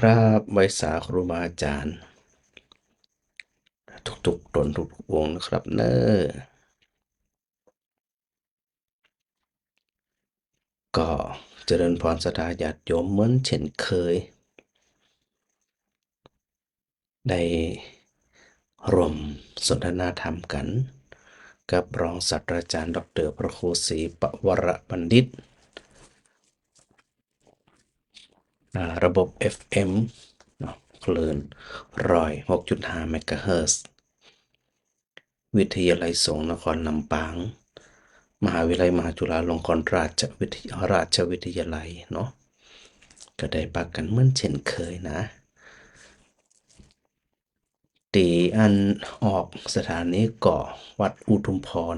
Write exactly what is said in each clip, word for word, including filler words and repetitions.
ครับ ไหว้สาครูบาอาจ๋ารย์ ทุกๆ ต๋นทุกๆ องค์นะครับเน่อ ก็เจริญพรศรัทธาญาติโยมเหมือนเช่นเคย ได้ร่วมสนทนาธรรมกั๋นกับรองศาสตราจ๋ารย์ด็อกเตอร์พระครูศรีปวรบัณฑิต อ่า ระบบ เอฟเอ็ม เนาะ คลื่น ร้อยหกจุดห้า เมกะเฮิรตซ์ วิทยาลัยสงฆ์นครลำปาง มหาวิทยาลัยมหาจุฬาลงกรณราชวิทย- ราชวิทยาลัยเนาะ ก็ได้ปะกั๋นเหมือนเช่นเคยนะ ตี้อันออกสถานีก็วัดอุทุมพร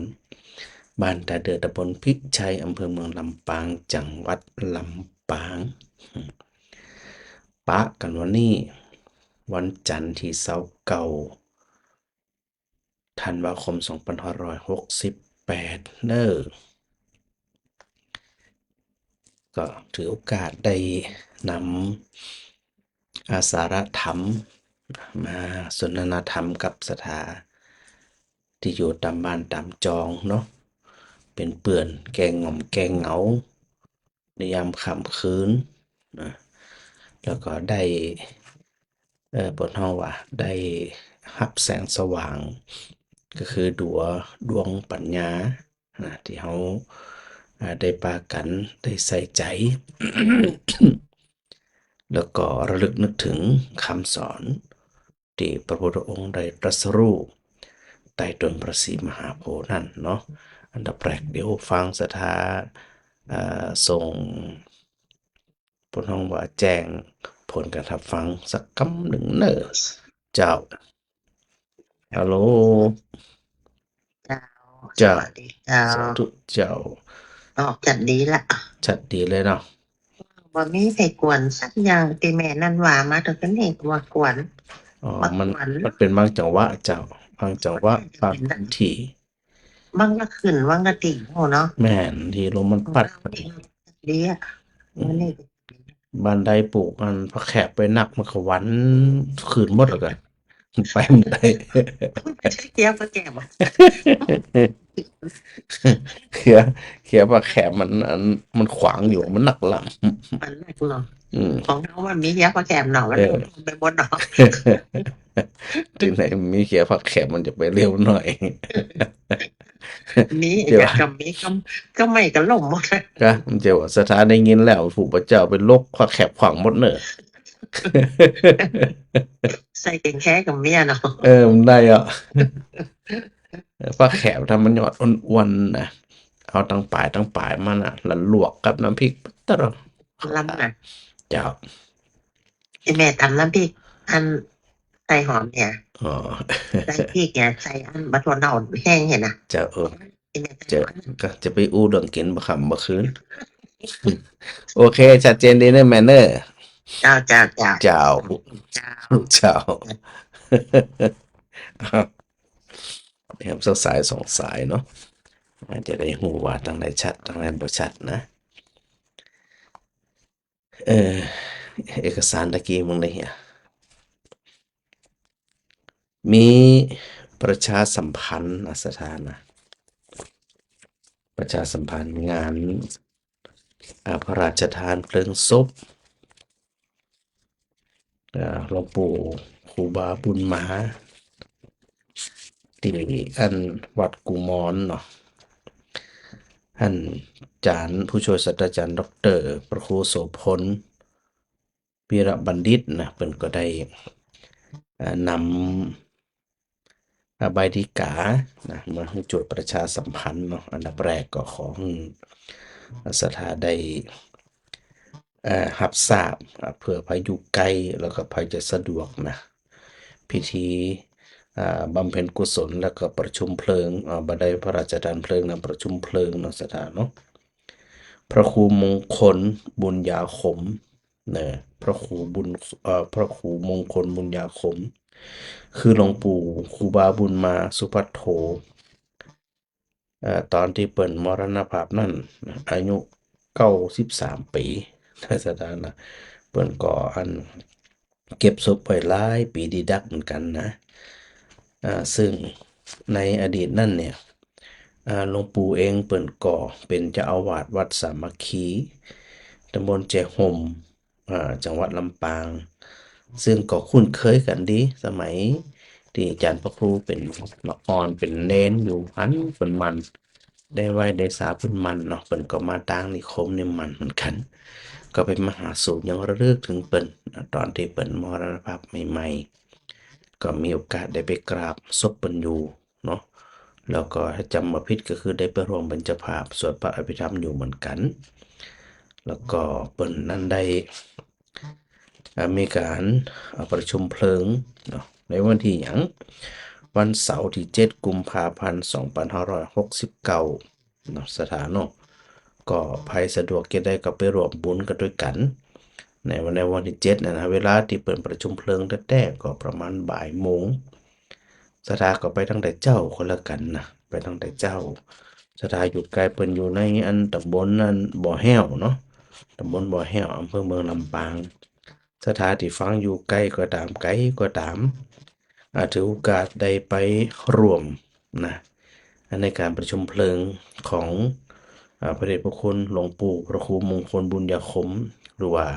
บ้านต๋าเดือ ตำบลพิชัย อำเภอเมืองลำปาง จังหวัดลำปาง ปะกั๋นวันนี้ วันจันทร์ตี้ซาวเก้า ธันวาคม สองพันห้าร้อยหกสิบแปด เน่อ ก็ถือโอกาสได้นำ อ่า สาระธรรมมาสนทนาธรรมกับศรัทธาตี้อยู่ต๋ามบ้านต๋ามจองเนาะ เป๋นเปื้อนแก้ง่อมแก้เหงา ในยามค่ำคืนนะ แล้วก็ได้ เอ่อ เปิ้นฮ้องว่าได้ฮับแสงสว่าง ก็คือตั๋วดวงปัญญานะ ตี้เฮา อ่า ได้ปะกั๋นได้ใส่ใจ๋ แล้วก็ระลึกนึกถึงกำสอน ตี้พระพุทธองค์ได้ตรัสรู้ใต้ต้นพระศรีมหาโพธิ์นั้นเนาะ อันดับแรกเดี๋ยวฟังศรัทธา เอ่อ ส่ง เปิ้นฮ้องว่าแจ้งผลก๋านฮับฟังสักกำนึ่งเน่อ เจ้า ฮัลโหล เจ้า เจ้า สวัสดีเจ้า สาธุเจ้า อ๋อ ชัดดีละ ชัดดีเลยเนาะ บ่มีใผกวนสักอย่าง ตี้แม่นั่นว่ามา แต่ก็นี่ก็ว่ากวน อ๋อ บ่กวน มัน มันเป๋นบางจังหวะเจ้า บางจังหวะ บางพื้นตี้ บางละคืน บางละตี้ โอ้เนาะ แม่น ตี้ลมมันปัด ดีอะ อืม อันนี้ บ้านใดปลูกอันผักแขบไว้นัก มันก็หวันคืนหมดแล้วก็ ไปบ่ได้ เคี้ยวผักแขบอะ เคี้ยว เคี้ยวผักแขบมัน อัน มันขวางอยู่ มันนักลำ มันนักลำ อืม ของเฮามันมีเคี้ยวผักแขบเนาะ มัน เออ ไปหมดเนาะ ตี้ไหนมีเคี้ยวผักแขบมันจะไปเร็วหน่อย มี เจ้า อย่างก็มี ก็ ก็ไม่ก็ล่มหมด ก็ เจ้า ศรัทธาได้ยินแล้ว ผู้พระเจ้าไปลกผักแขบขวางหมดเน่อ ใส่แกงแค่กับเมียเนาะ เออ มันได้อ่ะ ผักแขบถ้ามันยอดอ้วนๆ นะ เอาตังป๋าย ตังป๋ายมันน่ะ แล้วลวกกับน้ำพริกตะลอด ลำน่ะ เจ้า ไอ้แม่ต๋ำน้ำพริก อันใส่หอมเนี่ย อ๋อ ใส่พริกเนี่ย ใส่อันบ่าถั่วเน่าแห้งเนี่ยนะ เจ้า เออ ไอ้แม่ต๋ำ เจ้า ก็จะไปอู้เรื่องกิ๋นบ่าค่ำบ่าคืน โอเค ชัดเจนดีเน่อแม่เน่อ เจ้า เจ้า เจ้า เจ้า เจ้า เจ้า ครับ สักสายสองสายเนาะ อาจจะได้ฮู้ว่าตังใดชัด ตังใดบ่ชัดนะ เอ่อ เอกสารตะกี้มึงได้เหีย มีประชาสัมพันธ์นะ ศรัทธานะ ประชาสัมพันธ์งาน อ่า พระราชทานเพลิงศพ อ่า หลวงปู่ครูบาบุญมา ตี้อันวัดกู่มอนเนาะ อันอาจ๋ารย์ผู้ช่วยศาสตราจ๋ารย์ด็อกเตอร์พระครูโสภณ วีระบัณฑิตนะ เปิ้นก็ได้ อ่า นำ อ่า ใบดีกานะ มาหื้อจวดประชาสัมพันธ์เนาะ อันดับแรกก็ขอหื้อศรัทธาได้ เอ่อ ฮับทราบ อ่า เปื้อใผอยู่ใก้ แล้วก็ใผจะสะดวกนะ พิธี อ่า บำเพ็ญกุศล แล้วก็ประชุมเพลิง อ่า บ่ได้พระราชทานเพลิงนะ ประชุมเพลิงเนาะ ศรัทธาเนาะ พระครูมงคลบุญญาคม เนอะ พระครูบุญ เอ่อ พระครูมงคลบุญญาคม คือหลวงปู่ครูบาบุญมาสุภัทโท เอ่อ ต๋อนตี้เปิ้นมรณภาพนั้น อายุเก้าสิบสามปี๋ ศรัทธานะ เปิ้นก็อัน เก็บศพไว้หลายปี๋ดีดักเหมือนกั๋นนะ อ่า ซึ่งในอดีตนั้นเนี่ย อ่า หลวงปู่เองเปิ้นก็เป๋นเจ้าอาวาสวัดสามัคคี ตำบลแจห่ม อ่า จังหวัดลำปาง ซึ่งก็คุ้นเคยกั๋นดี สมัยตี้อาจ๋ารย์พระครูเป๋นละอ่อนเป๋นเณรอยู่หั้น เปิ้นหมั่น ได้ไหว้ได้สาเปิ้นหมั่นเนาะ เปิ้นก็มาตางนิคมนี่หมั่นเหมือนกั๋น ก็ไปมาหาสู่ยังระลึกเถิงเปิ้น ตอนตี้เปิ้นมรณภาพใหม่ๆ ก็มีโอกาสได้ไปกราบศพเปิ้นอยู่เนาะ แล้วก็ถ้าจ๋ำบ่ผิดก็คือได้ไปร่วมเป๋นเจ้าภาพสวดพระอภิธรรมอยู่เหมือนกั๋น แล้วก็เปิ้นนั้นได้ อ่า มีก๋าน อ่า ประชุมเพลิงเนาะ ในวันตี้หยัง วันเสาร์ตี้เจ็ดกุมภาพันธ์สองปันห้าร้อยหกสิบเก้าเนาะ ศรัทธาเนาะ ก็ใผสะดวกจะได้ก็ไปร่วมบุญกั๋นตวยกั๋น ในวัน ในวันตี้เจ็ดนั้นนะ เวลาตี้เปิ้นประชุมเพลิงแต๊ๆ ก็ประมาณบ่ายโมง ศรัทธาก็ไปตั้งแต่เจ๊าก็แล้วกั๋นนะ ไปตั้งแต่เจ๊า ศรัทธาอยู่ไกล เปิ้นอยู่ในอันตำบลนั้น บ่อแฮ้วเนาะ ตำบลบ่อแฮ้ว อำเภอเมืองลำปาง ศรัทธาตี้ฟังอยู่ใก้ก็ต๋าม ไก๋ก็ต๋าม อ่า ถือโอกาสได้ไปร่วมนะ ในก๋านประชุมเพลิงของ อ่า พระเดชพระคุณหลวงปู่พระครูมงคลบุญญาคม หรือว่า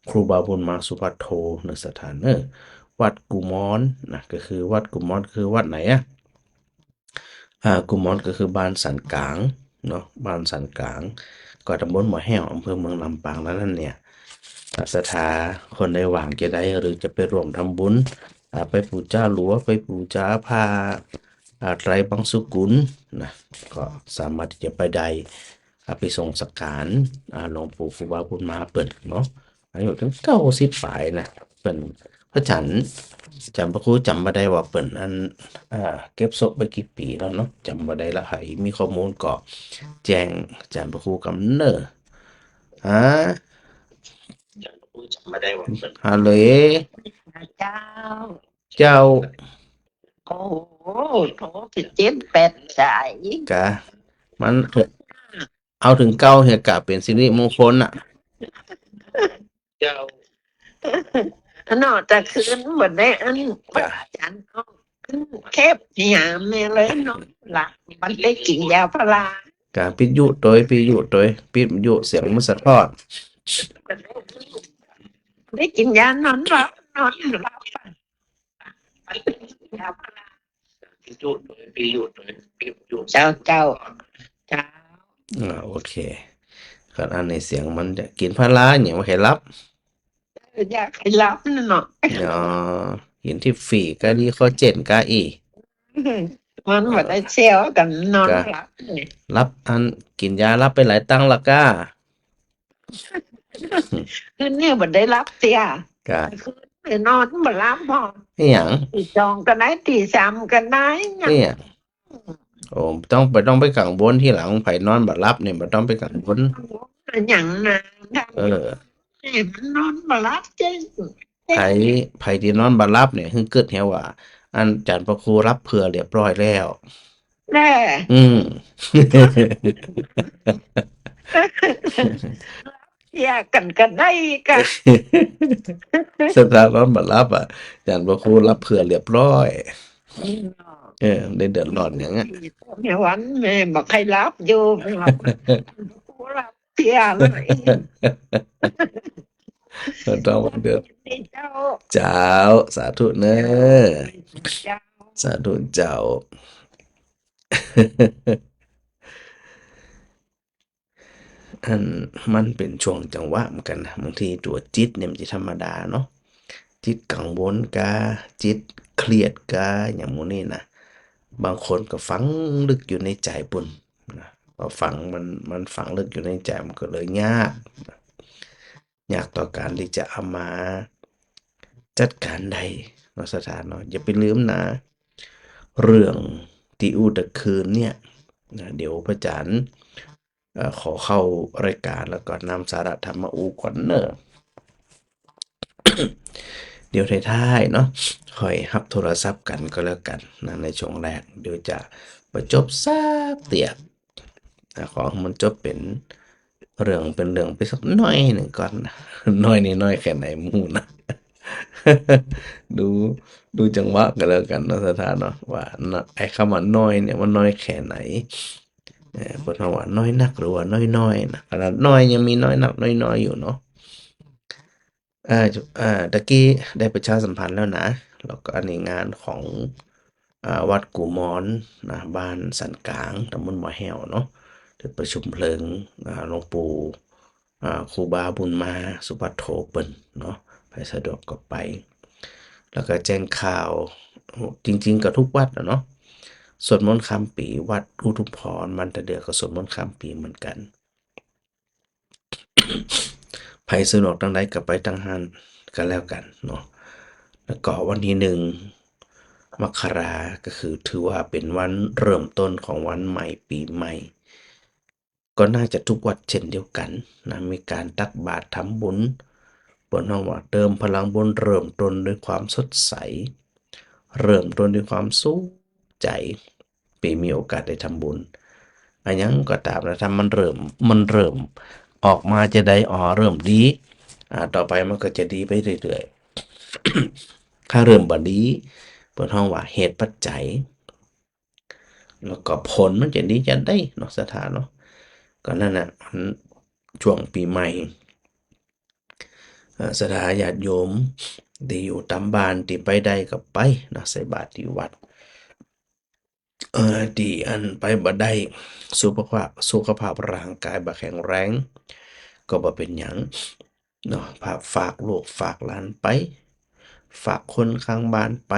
ครูบาบุญมาสุภัทโทเนาะ ศรัทธาเนาะ วัดกุมรนะ ก็คือวัดกุมรคือวัดไหนอะ อ่า กุมรก็คือบ้านสันก๋างเนาะ บ้านสันก๋าง ก็ตำบลบ่อแฮ้ว อำเภอเมืองลำปางนั้นเนี่ย อ่า ศรัทธาคนใดว่างจะได้ หรือจะไปร่วมทำบุญ อ่า ไปปู๋จาหลัว ไปปู๋จาผ้า อ่า ไตรบังสุกุลนะ ก็สามารถตี้จะไปได้ อ่า ไปส่งสักการะ อ่า หลวงปู่ครูบาบุญมาเปิ้นเนาะ อายุเถิงเก้าสิบป๋ายนะ เปิ้น พระอาจ๋ารย์ อาจ๋ารย์พระครูจ๋ำบ่ได้ว่าเปิ้นอัน อ่า เก็บศพไปกี่ปี๋แล้วเนาะ จ๋ำบ่ได้ละ ใผมีข้อมูลก็แจ้งอาจ๋ารย์พระครูกำเนาะ ฮะ ฮัลโหล เจ้า เจ้า โอ้โห โถ สิบเจ็ดแปดสาย กะ มัน เอาเถิงเก้าเหียกะเป๋นสิริมงคลน่ะ เจ้า เนาะ แต่คืนบ่ได้อัน กะ อาจ๋ารย์ก็ขึ้นเข็บยามนี่เลยเนาะ หลับ บ่ได้กิ๋นยาพารา กะ ปิดยุตวย ปิดยุตวย ปิดยุเสียงมันสะท้อน ได้กิ๋นยานอนหลับ นอนหลับ เจ้า เจ้า เจ้า อ่า โอเค ขนาดในเสียงมันจะกิ๋นพาราเนี่ย บ่ใค่หลับ อยากให้หลับนั่นเนาะ อ๋อ กิ๋นตี้ฟรีก็ดี คอลลาเจนก็อี้ มันบ่ได้เซลล์กั๋น นอนหลับเนี่ย หลับอัน กิ๋นยาหลับไปหลายตังค์ละก้า คืนนี้บ่ได้หลับเตื้อ กะ คืนนี้นอนบ่หลับพอ อิหยัง ตีสองก็ได้ ตีสามก็ได้ อิหยัง โอ้ ต้องไป ต้องไปกังวลทีหลัง ใผนอนบ่หลับเนี่ย บ่ต้องไปกังวล อิหยังนะ เออ นี่มันนอนบ่หลับจริง ใผ ใผตี้นอนบ่หลับเนี่ย หื้อกึ๊ดเหียว่า อันอาจ๋ารย์พระครูหลับเผื่อเรียบร้อยแล้ว แน่ อืม เยียะกั๋นก็ได้กะ ศรัทธานอนบ่หลับอ่ะ อาจ๋ารย์พระครูหลับเผื่อเรียบร้อย อืม เออ ได้เดือดร้อนหยังอะ ในวันแม่บ่ใค่หลับอยู่ หลับ หลับเตื้อเลย ก็ต้องเดือด เจ้า เจ้า สาธุเนาะ เจ้า สาธุเจ้า อัน มันเป๋นช่วงจังหวะเหมือนกั๋นนะ บางทีตั๋วจิตเนี่ยมันจะธรรมดาเนาะ จิตกังวลกา จิตเครียดกา อย่างหมู่นี้นะ บางคนก็ฝังลึกอยู่ในใจ๋ปู้นนะ พอฝังมัน มันฝังลึกอยู่ในใจ๋ มันก็เลยยาก ยากต่อก๋านตี้จะเอามาจัดก๋านได้เนาะ ศรัทธาเนาะ อย่าไปลืมนะ เรื่องตี้อู้ตะคืนเนี่ยนะ เดี๋ยวพระอาจ๋ารย์ เอ่อ ขอเข้ารายก๋านแล้วก็นำสาระธรรมมาอู้ก่อนเนาะ เดี๋ยวท้ายๆ เนาะ ค่อยฮับโทรศัพท์กั๋นก็แล้วกั๋นนะ ในช่วงแรก เดี๋ยวจะบ่จบสักเตื้อ อ่ะ ขอหื้อมันจบเป๋นเรื่องเป๋นเรื่องไปสักหน้อยนึ่งก่อนนะ หน้อยนี่หน้อยแค่ไหนหมู่นะ ดู ดูจังหวะก็แล้วกั๋นเนาะ ศรัทธาเนาะ ว่าเนาะ ไอ้กำว่าน้อยเนี่ยมันน้อยแค่ไหน เออ เปิ้นฮ้องว่าน้อยนักหรือว่าน้อยๆ นะ ขนาดน้อยยังมีน้อยนักน้อยๆ อยู่เนาะ เอ่อ เอ่อ ตะกี้ได้ประชาสัมพันธ์แล้วนะ แล้วก็อันนี้งานของ อ่า วัดกู่มอนนะ บ้านสันก๋าง ตำบลบ่อแห้วเนาะ ตี้ประชุมเพลิง อ่า หลวงปู่ อ่า ครูบาบุญมา สุภัทโท เปิ้นเนาะ ใผสะดวกก็ไป แล้วก็แจ้งข่าว จริงๆ ก็ทุกวัดน่ะเนาะ สวดมนต์ข้ามปี๋ วัดอุทุมพร บ้านตะเดือ ก็สวดมนต์ข้ามปี๋เหมือนกั๋น ใผสะดวกตางใดก็ไปตางหั้นก็แล้วกั๋นเนาะ แล้วก็วันตี้หนึ่งมกราก็คือถือว่าเป๋นวันเริ่มต้นของวันใหม่ปี๋ใหม่ ก็น่าจะทุกวัดเช่นเดียวกั๋นนะ มีก๋านตักบาตรทำบุญ เปิ้นฮ้องว่าเติมพลังบุญ เริ่มต้นด้วยความสดใส เริ่มต้นด้วยความสุขใจ๋ ตี้มีโอกาสได้ทำบุญ อะหยังก็ต๋ามนะ ถ้ามันเริ่ม มันเริ่มออกมาจาใด อ๋อ เริ่มดี อ่า ต่อไปมันก็จะดีไปเรื่อยๆ ถ้าเริ่มบ่ดี เปิ้นฮ้องว่าเหตุปัจจัย แล้วก็ผลมันจะดีจาใดเนาะ ศรัทธาเนาะ ก็นั่นน่ะ อัน ช่วงปี๋ใหม่ เอ่อ ศรัทธาญาติโยมตี้อยู่ต๋ามบ้าน ตี้ไปได้ก็ไปเนาะ ใส่บาตรตี้วัด เอ่อ ตี้อันไปบ่ได้ สุขภาพ สุขภาพร่างก๋ายบ่แข็งแรง ก็บ่เป๋นหยังเนาะ ฝาก ฝากลูกฝากหลานไป ฝากคนข้างบ้านไป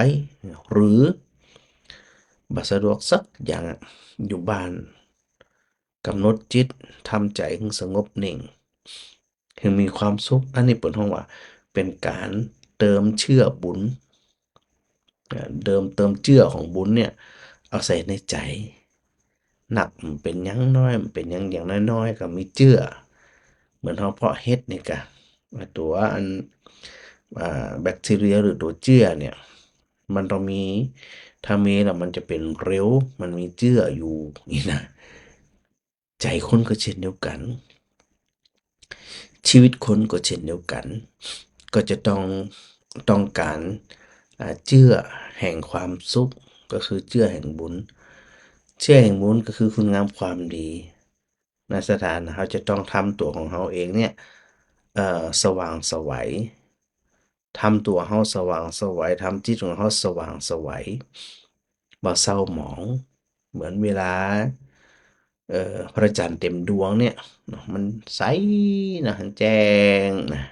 หรือบ่สะดวกสักอย่างอะ อยู่บ้าน ก๋ำหนดจิต ทำใจ๋หื้อสงบนิ่ง หื้อมีความสุข อันนี้เปิ้นฮ้องว่าเป๋นก๋านเติมเจื้อบุญ อ่า เติม เติมเจื้อของบุญเนี่ย เอาใส่ในใจ๋ นักมันเป๋นหยัง น้อยมันเป๋นหยัง อย่างน้อยๆ ก็มีเจื้อ เหมือนเฮาเพาะเห็ดนี่กะ ตั๋วอัน อ่า แบคทีเรียหรือตั๋วเจื้อเนี่ย มันต้องมี ถ้ามีแล้วมันจะเป๋นเร็ว มันมีเจื้ออยู่ นี่นะ ใจ๋คนก็เช่นเดียวกั๋น ชีวิตคนก็เช่นเดียวกั๋น ก็จะต้อง ต้องก๋าน อ่า เจื้อแห่งความสุข ก็คือเจื้อแห่งบุญ เจื้อแห่งบุญก็คือคุณงามความดี นะ ศรัทธานะ เฮาจะต้องทำตั๋วของเฮาเองเนี่ย เอ่อ สว่างไสว ทำตั๋วเฮาสว่างไสว ทำจิตของเฮาสว่างไสว บ่เศร้าหมอง เหมือนเวลา เอ่อ พระจันทร์เต็มดวงเนี่ยเนาะ มันใสนะ แจ้งนะ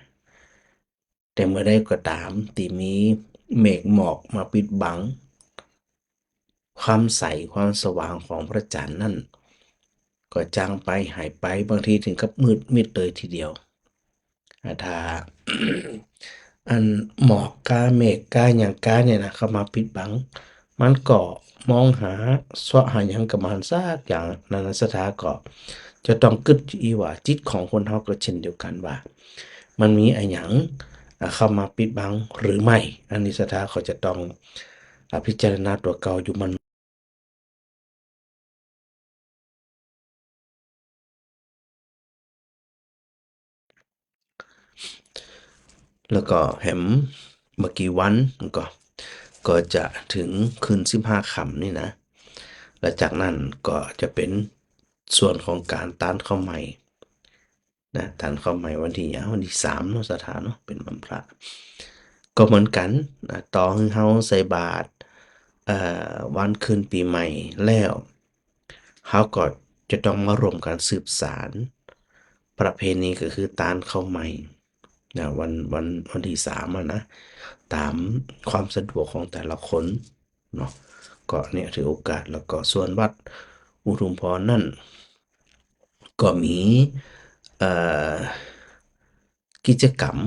แต่เมื่อใดก็ต๋าม ตี้มีเมฆหมอกมาปิดบัง ความใส ความสว่างของพระจันทร์นั่น ก็จางไป หายไป บางทีถึงกับมืดมิดเลยทีเดียว อ่า ถ้า อันหมอกกา เมฆกา หยังกาเนี่ยนะ เข้ามาปิดบัง มันก็มองหาเซาะหาหยังก็บ่หันสักอย่าง นั่นนะ ศรัทธาก็จะต้องกึ๊ดอยู่อี้ว่า จิตของคนเฮาก็เช่นเดียวกั๋นว่า มันมีอะหยัง อ่า เข้ามาปิดบังหรือไม่ อันนี้ศรัทธาก็จะต้อง อ่า พิจารณาตั๋วเก่าอยู่มัน แล้วก็แหมบ่กี่วันก็ ก็จะเถิงคืนสิบห้าค่ำนี่นะ แล้วจากนั้นก็จะเป๋นส่วนของก๋านตานข้าวใหม่ นะ ตานข้าวใหม่วันตี้หยัง วันตี้สามเนาะ ศรัทธาเนาะ เป๋นวันพระ ก็เหมือนกั๋นนะ ต่อหื้อเฮาใส่บาตร เอ่อ วันคืนปี๋ใหม่แล้ว เฮาก็จะต้องมาร่วมกั๋นสืบสานประเพณี ก็คือตานข้าวใหม่นะ วัน วัน วันตี้สามอะนะ ต๋ามความสะดวกของแต่ละคนเนาะ ก็เนี่ยถือโอกาส แล้วก็ส่วนวัดอุทุมพรนั่น ก็มี เอ่อ กิจกรรม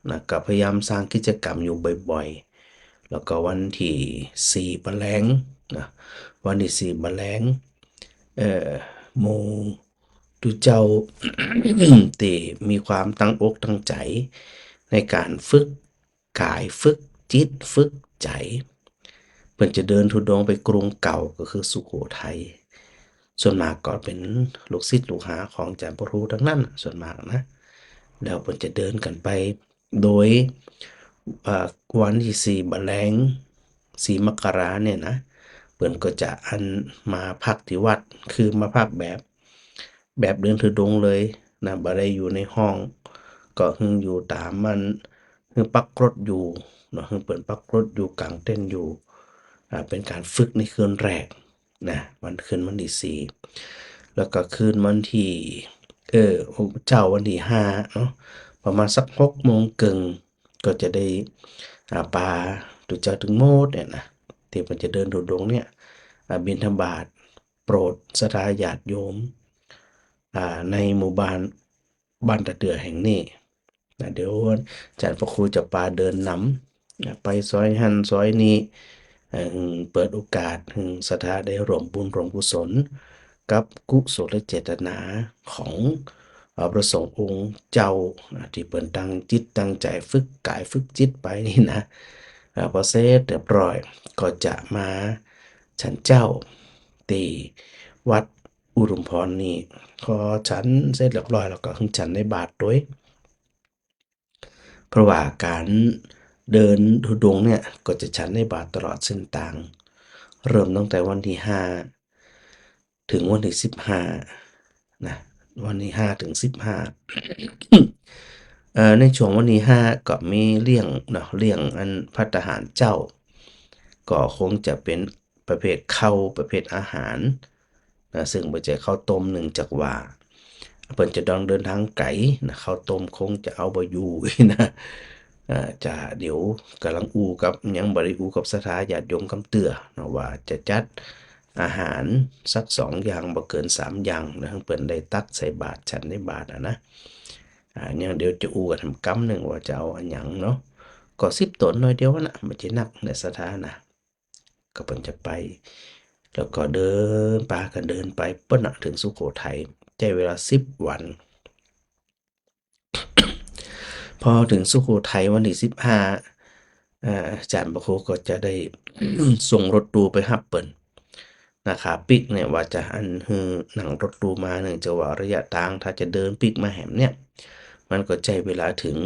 นะ ก็พยายามสร้างกิจกรรมอยู่บ่อยๆ แล้วก็วันตี้สี่บ่าแลงนะ วันตี้สี่บ่าแลง เอ่อ หมู่ตุ๊เจ้า ตี้มีความตั้งอกตั้งใจ๋ในก๋านฝึก ก๋าย ฝึกจิต ฝึกใจ๋ เปิ้นจะเดินธุดงค์ไปกรุงเก่า ก็คือสุโขทัย ส่วนมากก็เป๋นลูกศิษย์ลูกหาของอาจ๋ารย์พระครูตังนั้น ส่วนมากนะ แล้วเปิ้นจะเดินกั๋นไป โดย อ่า วันตี้สี่บ่าแลง สี่มกราเนี่ยนะ เปิ้นก็จะอันมาพักตี้วัด คือมาพักแบบ แบบเดินธุดงค์เลยนะ บ่ได้อยู่ในห้อง ก็คืออยู่ต๋ามมัน คือปักรถอยู่เนาะ คือเปิ้นปักรถอยู่ ก๋างเต็นท์อยู่ อ่า เป๋นก๋านฝึกในคืนแรกนะ วัน คืนวันตี้สี่ แล้วก็คืนวันตี้ เออ เจ๊าวันตี้ห้าเนาะ ประมาณสักหกโมงเกิ่ง ก็จะได้ อ่า ปาตุ๊เจ้าตึงหมดเนี่ยนะ ตี้เปิ้นจะเดินธุดงค์เนี่ย อ่า บิณฑบาตโปรดศรัทธาญาติโยม อ่า ในหมู่บ้าน บ้านตาเตื้อแห่งนี้นะ เดี๋ยวอาจ๋ารย์พระครูจะปาเดินนำ อ่า ไปซอยหั้นซอยนี้ เอ่อ เปิดโอกาสหื้อศรัทธาได้ร่วมบุญร่วมกุศล กับกุศลเจตนาของ เอ่อ พระสงฆ์องค์เจ้า อ่า ตี้เปิ้นตั้งจิตตั้งใจ๋ฝึกก๋ายฝึกจิตไปนี่นะ อ่า พอเสร็จเรียบร้อย ก็จะมาฉันเจ๊าตี้วัดอุทุมพรนี่ พอฉันเสร็จเรียบร้อยแล้วก็หื้อฉันในบาตรตวย เพราะว่าก๋านเดินธุดงค์เนี่ยก็จะฉันในบาตรตลอดเส้นตาง เริ่มตั้งแต่วันตี้ห้า ถึงวันตี้สิบห้านะ วันตี้ห้าถึงสิบห้า เอ่อ ในช่วงวันตี้ห้าก็มีเลี้ยงเนาะ เลี้ยงอันภัตตาหารเจ๊า ก็คงจะเป๋นประเภทข้าว ประเภทอาหารนะ ซึ่งบ่ใจ้ข้าวต้ม เนื่องจากว่าเปิ้นจะต้องเดินตางไก๋นะ ข้าวต้มคงจะเอาบ่อยู่นะ อ่า จะเดี๋ยวก่ำลังอู้กับ ยังบ่ได้อู้กับศรัทธาญาติโยมกำเตื้อเนาะ ว่าจะจัดอาหารสักสองอย่าง บ่เกินสามอย่างนะ หื้อเปิ้นได้ตักใส่บาตร ฉันในบาตรอะนะ อ่า ยังเดี๋ยวจะอู้กั๋นแหมกำนึ่งว่าจะเอาอะหยังเนาะ ก็สิบต๋นหน่อยเดียวนะ บ่ใจ้นักนะศรัทธานะ ก็เปิ้นจะไป แล้วก็เดิน ปากั๋นเดินไปปู๊นนะ ถึงสุโขทัย ใจ๊เวลาสิบวัน พอถึงสุโขทัยวันตี้สิบห้า เอ่อ อาจ๋ารย์พระครูก็จะได้ ส่งรถตู้ไปฮับเปิ้นนะ ขาปิ๊กเนี่ยว่าจะอันหื้อนั่งรถตู้มา เนื่องจากว่าระยะตางถ้าจะเดินปิ๊กมาแหมเนี่ย มันก็ใจ๊เวลาถึง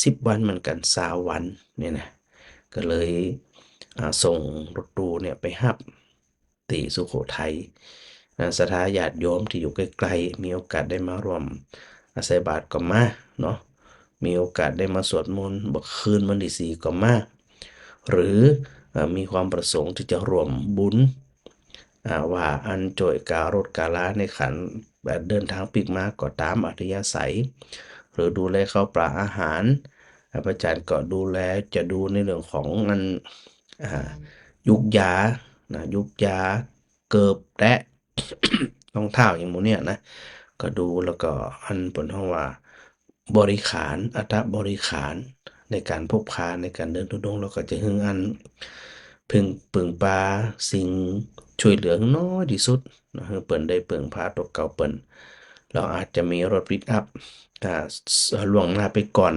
สิบวันเหมือนกั๋น ซาววันเนี่ยนะ ก็เลย อ่า ส่งรถตู้เนี่ยไปฮับ ตี้สุโขทัย อ่า ศรัทธาญาติโยมตี้อยู่ใก้ๆ มีโอกาสได้มาร่วม อ่า ใส่บาตรก็มาเนาะ มีโอกาสได้มาสวดมนต์บ่าคืนวันตี้สี่ก็มา หรือ อ่า มีความประสงค์ตี้จะร่วมบุญ อ่า ว่าอันจ้วยก๋ารถก๋าราในขัน อ่า เดินตางปิ๊กมาก็ต๋ามอัธยาศัย หรือดูแลข้าวปลาอาหาร อ่า พระอาจ๋ารย์ก็ดูแล จะดูในเรื่องของอัน อ่า ยุกยานะ ยุกยา เกิบแต๊ะ รองเท้าอย่างหมู่เนี่ยนะ ก็ดู แล้วก็อันเปิ้นฮ้องว่าบริขาร อัฐบริขาร ในก๋านพกพา ในก๋านเดินธุดงค์ แล้วก็จะหื้ออัน เพิ่ง เพิ่งปาสิ่งจ้วยเหลือหื้อน้อยตี้สุดนะ หื้อเปิ้นได้เพิ่งพาตั๋วเก่าเปิ้น แล้วอาจจะมีรถปิ๊กอัพ อ่า ล่วงหน้าไปก่อน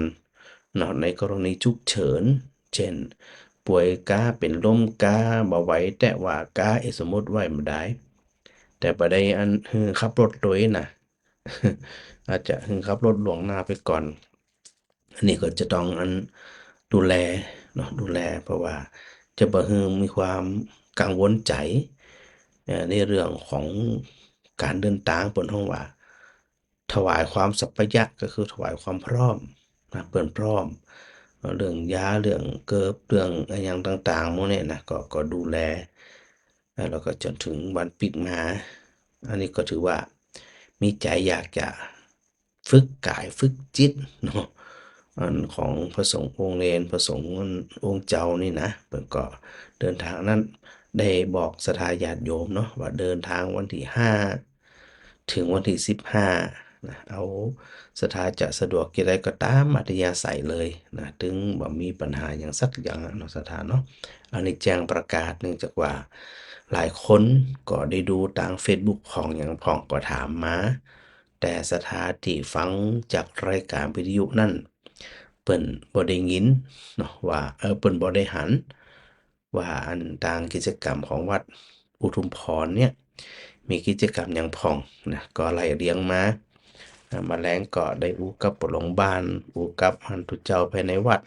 เนาะ ในกรณีฉุกเฉิน เจ้น ป่วยกา เป๋นลมกา บ่ไหวแต๊ะว่ากา เออ สมมุติว่าบ่ได้ แต่บ่ได้อันหื้อขับรถตวยนะ อาจจะหื้อขับรถล่วงหน้าไปก่อน อันนี้ก็จะต้องอันดูแลเนาะ ดูแล เพราะว่าจะบ่หื้อมีความกังวลใจ๋ เอ่อ ในเรื่องของก๋านเดินตาง เปิ้นฮ้องว่า ถวายความสัปปายะ ก็คือถวายความพร้อมนะ เปิ้นพร้อม เรื่องยา เรื่องเกิบ เรื่องอะหยังต่างๆ หมู่เนี่ยนะ ก็ ก็ดูแล แล้วก็จ๋นถึงวันปิ๊กมา อันนี้ก็ถือว่ามีใจ๋อยากจะฝึกก๋ายฝึกจิตเนาะ อันของพระสงฆ์องค์เณร พระสงฆ์องค์เจ้านี่นะ เปิ้นก็เดินตางนั้น ได้บอกศรัทธาญาติโยมเนาะ ว่าเดินตางวันตี้ห้า ถึงวันตี้สิบห้านะ เอาศรัทธาจะสะดวกจะใดก็ต๋ามอัธยาศัยเลยนะ ตึงบ่มีปัญหาหยังสักอย่างอะเนาะศรัทธาเนาะ อันนี้แจ้งประกาศ เนื่องจากว่าหลายคนก็ได้ดูตางเฟซบุ๊กพ่องหยังพ่องก็ถามมา แต่ศรัทธาตี้ฟังจากรายก๋านวิทยุนั้น เปิ้นบ่ได้ยินเนาะ ว่า เออ เปิ้นบ่ได้หัน ว่าอันตางกิจกรรมของวัดอุทุมพรเนี่ย มีกิจกรรมหยังพ่องนะ ก็ไล่เรียงมา อ่า มาแลงก็ได้อู้กับหลวงบ้าน อู้กับอันตุ๊เจ้าภายในวัด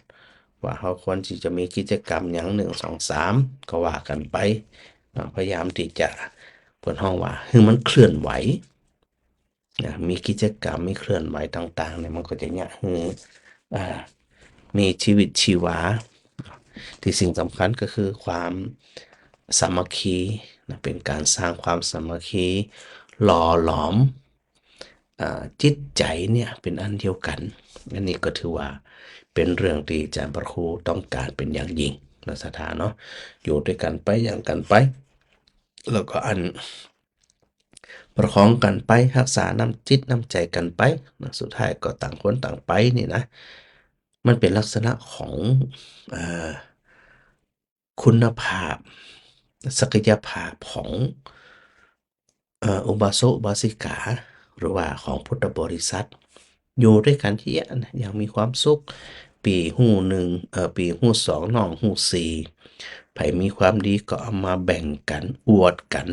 ว่าเฮาควรตี้จะมีกิจกรรมหยัง หนึ่ง สอง สาม ก็ว่ากั๋นไป เนาะ พยายามตี้จะ เปิ้นฮ้องว่า หื้อมันเคลื่อนไหว นะ มีกิจกรรม มีเคลื่อนไหวต่างๆ เนี่ย มันก็จะเยียะหื้อ อ่า มีชีวิตชีวา ตี้สิ่งสำคัญก็คือความสามัคคีนะ เป๋นก๋านสร้างความสามัคคี หล่อหลอม อ่า จิตใจ๋เนี่ยเป๋นอันเดียวกั๋น อันนี้ก็ถือว่าเป๋นเรื่องตี้อาจ๋ารย์พระครูต้องก๋านเป๋นอย่างยิ่งนะศรัทธาเนาะ อยู่ตวยกั๋นไป อย่างกั๋นไป แล้วก็อันประคองกั๋นไป ฮักษาน้ำจิตน้ำใจ๋กั๋นไปนะ สุดท้ายก็ต่างคนต่างไปนี่นะ มันเป๋นลักษณะของ เอ่อ คุณภาพ ศักยภาพของ เอ่อ อุบาสกอุบาสิกา หรือว่าของพุทธบริษัท อยู่ตวยกั๋นเยียะนะ อย่างมีความสุข ปี้ฮู้นึ่ง เอ่อ ปี้ฮู้สอง น้องฮู้สี่ ใผมีความดีก็เอามาแบ่งกั๋น อวดกั๋น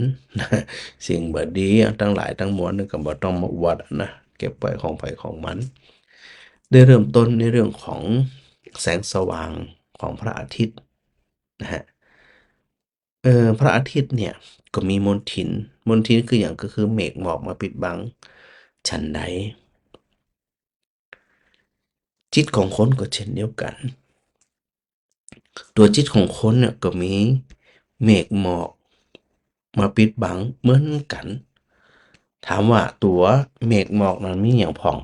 สิ่งบ่ดีตังหลายตังมวลนี่ก็บ่ต้องมาอวดนะ เก็บไว้ของใผของมัน ได้เริ่มต้นในเรื่องของแสงสว่างของพระอาทิตย์นะฮะ เอ่อ พระอาทิตย์เนี่ยก็มีมลทิน มลทินคือหยัง ก็คือเมฆหมอกมาปิดบัง ฉันใด จิตของคนก็เช่นเดียวกั๋น ตั๋วจิตของคนเนี่ยก็มีเมฆหมอกมาปิดบังเหมือนกั๋น ถามว่าตั๋วเมฆหมอกนั้นมีหยังพ่อง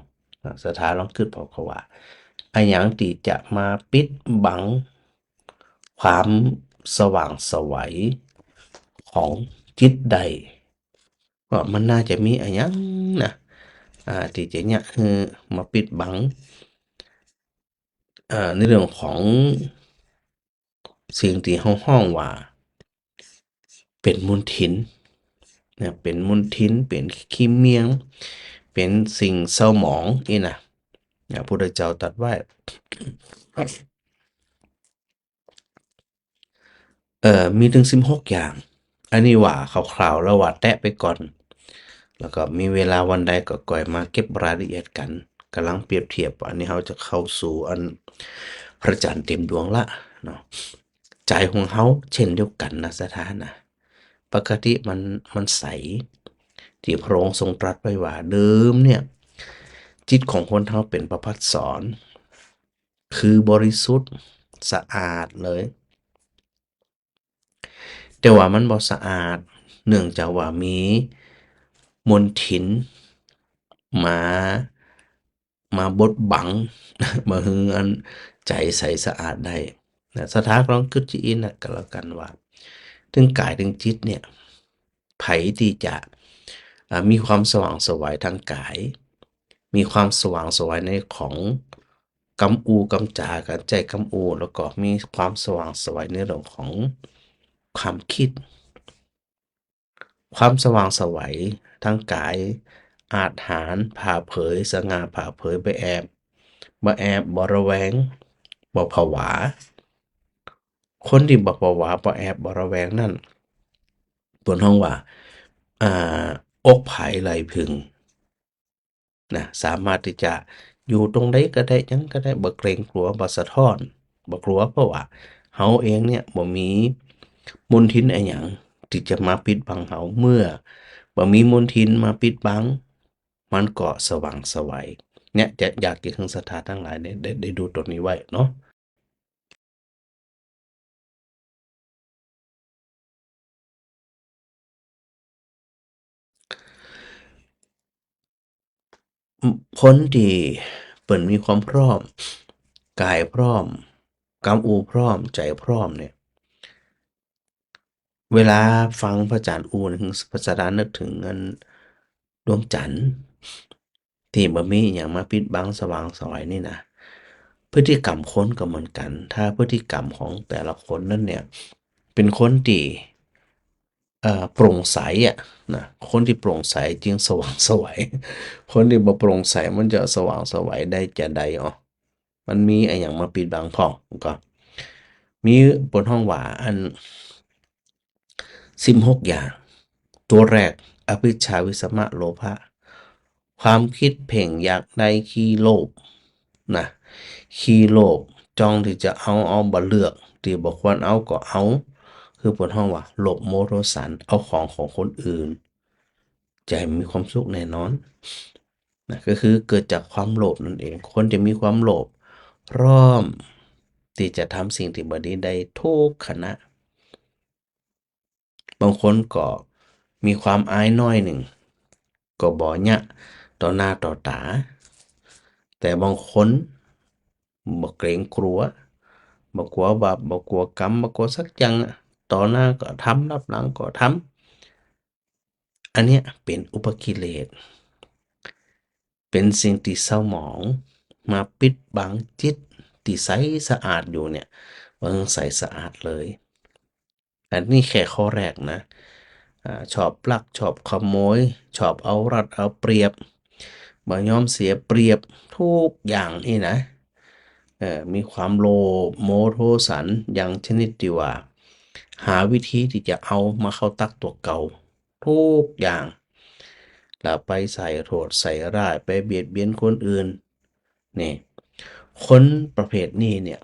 ศรัทธาลองกึ๊ดผ่อเขาว่า อะหยังตี้จะมาปิดบังความสว่างไสวของจิตได้ ว่ามันน่าจะมีอะหยังนะ อ่า ตี้จะเยียะหื้อมาปิดบัง อ่า ในเรื่องของสิ่งตี้เฮาฮ้องว่าเป๋นมลทินนะ เป๋นมลทิน เป๋นขี้เมียง เป๋นสิ่งเศร้าหมองอี้นะ นะ พุทธเจ้าตรัสไว้ เอ่อ มีเถิงสิบหกอย่าง อันนี้ว่าคร่าวๆ แล้วว่าแตะไปก่อน แล้วก็มีเวลาวันใดก็ก่อยมาเก็บรายละเอียดกั๋น ก่ำลังเปรียบเทียบ อันนี้เฮาจะเข้าสู่อันพระจันทร์เต็มดวงละเนาะ ใจ๋ของเฮาเช่นเดียวกั๋นนะศรัทธานะ ปกติมัน มันใส ตี้พระองค์ทรงตรัสไว้ว่าเดิมเนี่ย จิตของคนเฮาเป๋นประภัสสร คือบริสุทธิ์สะอาดเลย แต่ว่ามันบ่สะอาด เนื่องจากว่ามีมลทินมา มาบดบัง บ่หื้ออันใจ๋ใสสะอาดได้นะ ศรัทธาลองกึ๊ดจะอี้นะ ก็แล้วกั๋นว่า เถิงก๋ายเถิงจิตเนี่ย ใผตี้จะ อ่า มีความสว่างไสวทางก๋าย มีความสว่างไสวในของกำอู้กำจ๋า ก๋านใจ๊กำอู้ แล้วก็มีความสว่างไสวในเรื่องของความกึ๊ด ความสว่างไสวทางก๋าย อาจหาญผ่าเผย สง่าผ่าเผย บ่แอบ บ่แอบ บ่ระแวง บ่ผวา คนตี้บ่ผวา บ่แอบ บ่ระแวงนั้น เปิ้นฮ้องว่า อ่า อกผายไหล่ผึ่ง นะ สามารถตี้จะอยู่ตรงใดก็ได้ หยังก็ได้ บ่เกรงกลัว บ่สะท้อน บ่กลัว เพราะว่าเฮาเองเนี่ยบ่มีมลทินอะหยังตี้จะมาปิดบังเฮา เมื่อบ่มีมลทินมาปิดบัง มันก็สว่างไสว เนี่ย จะอยากจะหื้อศรัทธาตังหลายเนี่ย ได้ ได้ดูตั๋วนี้ไว้เนาะ คนตี้เปิ้นมีความพร้อม ก๋ายพร้อม กำอู้พร้อม ใจ๋พร้อมเนี่ย เวลาฟังพระอาจ๋ารย์อู้นี่ หื้อศรัทธานึกเถิงอันดวงจันทร์ ตี้บ่มีอะหยังมาปิดบังสว่างไสวนี่นะ พฤติกรรมคนก็เหมือนกั๋น ถ้าพฤติกรรมของแต่ละคนนั้นเนี่ย เป๋นคนตี้ เอ่อ โปร่งใสอะนะ คนตี้โปร่งใสจึงสว่างไสว คนตี้บ่โปร่งใสมันจะสว่างไสวได้จาใดอ๋อ มันมีอะหยังมาปิดบังพ่อง ก็มีเปิ้นฮ้องว่าอัน สิบหกอย่าง ตั๋วแรก อภิชฌา วิสมะ โลภะ ความกึ๊ดเพ่งอยากได้ขี้โลภนะ ขี้โลภ จ้องตี้จะเอา เอาบ่เลือก ตี้บ่ควรเอาก็เอา คือเปิ้นฮ้องว่าโลภโมโทสัน เอาของของคนอื่น จะมีความสุขแน่นอนนะ ก็คือเกิดจากความโลภนั่นเอง คนจะมีความโลภพร้อมตี้จะทำสิ่งตี้บ่ดีได้ทุกขณะ บางคนก็มีความอายหน้อยนึ่ง ก็บ่เยียะต่อหน้าต่อต๋า แต่บางคนบ่เกรงกลัว บ่กั๋วบาป บ่กั๋วกรรม บ่กั๋วสักอย่างอะ ต่อหน้าก็ทำ ลับหลังก็ทำ อันเนี้ยเป๋นอุปกิเลส เป๋นสิ่งตี้เศร้าหมอง มาปิดบังจิตตี้ใสสะอาดอยู่เนี่ย บ่ใสสะอาดเลย อันนี้แค่ข้อแรกนะ อ่า ชอบลัก ชอบขโมย ชอบเอารัดเอาเปรียบ บ่ยอมเสียเปรียบ ทุกอย่างนี่นะ เอ่อ มีความโลภโมโทสัน อย่างชนิดตี้ว่า หาวิธีตี้จะเอามาเข้าตั๊กตั๋วเก่า ทุกอย่าง แล้วไปใส่โทษใส่ร้าย ไปเบียดเบียนคนอื่น นี่ คนประเภทนี้เนี่ย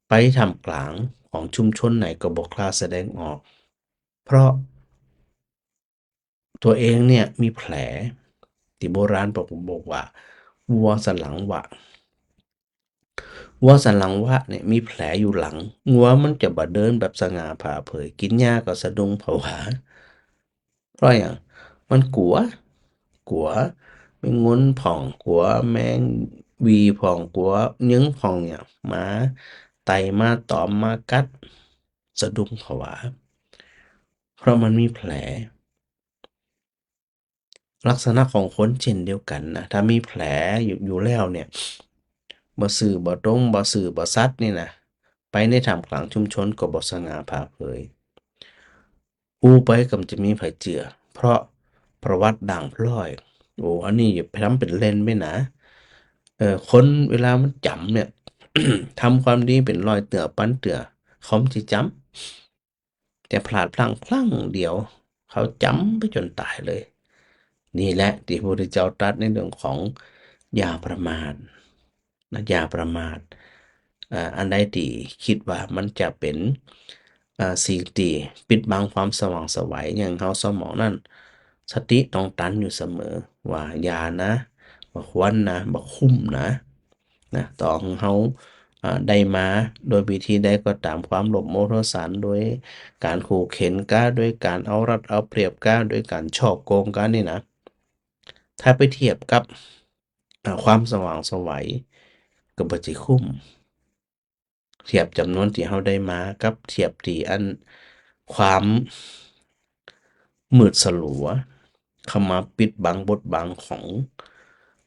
ไปท่ามกลางของชุมชนไหนก็บ่กล้าแสดงออก เพราะตั๋วเองเนี่ยมีแผล ตี้โบราณบอก บอกว่า วัวสันหลังวะ วัวสันหลังวะเนี่ยมีแผลอยู่หลัง งัวมันจะบ่เดินแบบสง่าผ่าเผย กิ๋นหญ้าก็สะดุ้งผวา เพราะหยัง มันกั๋ว กั๋วแมงงุ่นพ่อง กั๋วแมงวีพ่อง กั๋วเยิงพ่องเนี่ย มาไต่ มาตอม มากัด สะดุ้งผวา เพราะมันมีแผล ลักษณะของคนเช่นเดียวกั๋นนะ ถ้ามีแผลอยู่ อยู่แล้วเนี่ย บ่ซื่อบ่ตรง บ่ซื่อบ่สัตย์นี่นะ ไปในท่ามกลางชุมชนก็บ่สง่าผ่าเผย อู้ไปก็บ่จะมีใผเจื้อ เพราะประวัติด่างพร้อย โอ้ อันนี้อย่าไปทำเป๋นเล่นไปนะ เออ คนเวลามันจ๋ำเนี่ย ทำความดีเป๋นร้อยเตื้อปันเตื้อ เขาบ่จะจ๋ำ แต่พลาดพลั้งครั้งเดียว เขาจ๋ำไปจ๋นต๋ายเลย นี่แหละตี้พระพุทธเจ้าตรัสในเรื่องของอย่าประมาทนะ อย่าประมาท อ่า อันใดตี้กึ๊ดว่ามันจะเป๋น อ่า สิ่งตี้ปิดบังความสว่างไสว อย่างเฮาเศร้าหมองนั้น สติต้องตันอยู่เสมอ ว่าอย่านะ บ่ควรนะ บ่คุ้มนะ นะ ต่อหื้อเฮา อ่า ได้มาโดยวิธีใดก็ต๋าม ความโลภโมโทสัน โดยก๋านขู่เข็ญกา โดยก๋านเอารัดเอาเปรียบกา โดยก๋านฉ้อโกงกานี่นะ ถ้าไปเทียบกับ อ่า ความสว่างไสว ก็บ่จะคุ้ม เทียบจ๋ำนวนตี้เฮาได้มากับเทียบตี้อันความมืดสลัวเข้ามาปิดบังบดบังของ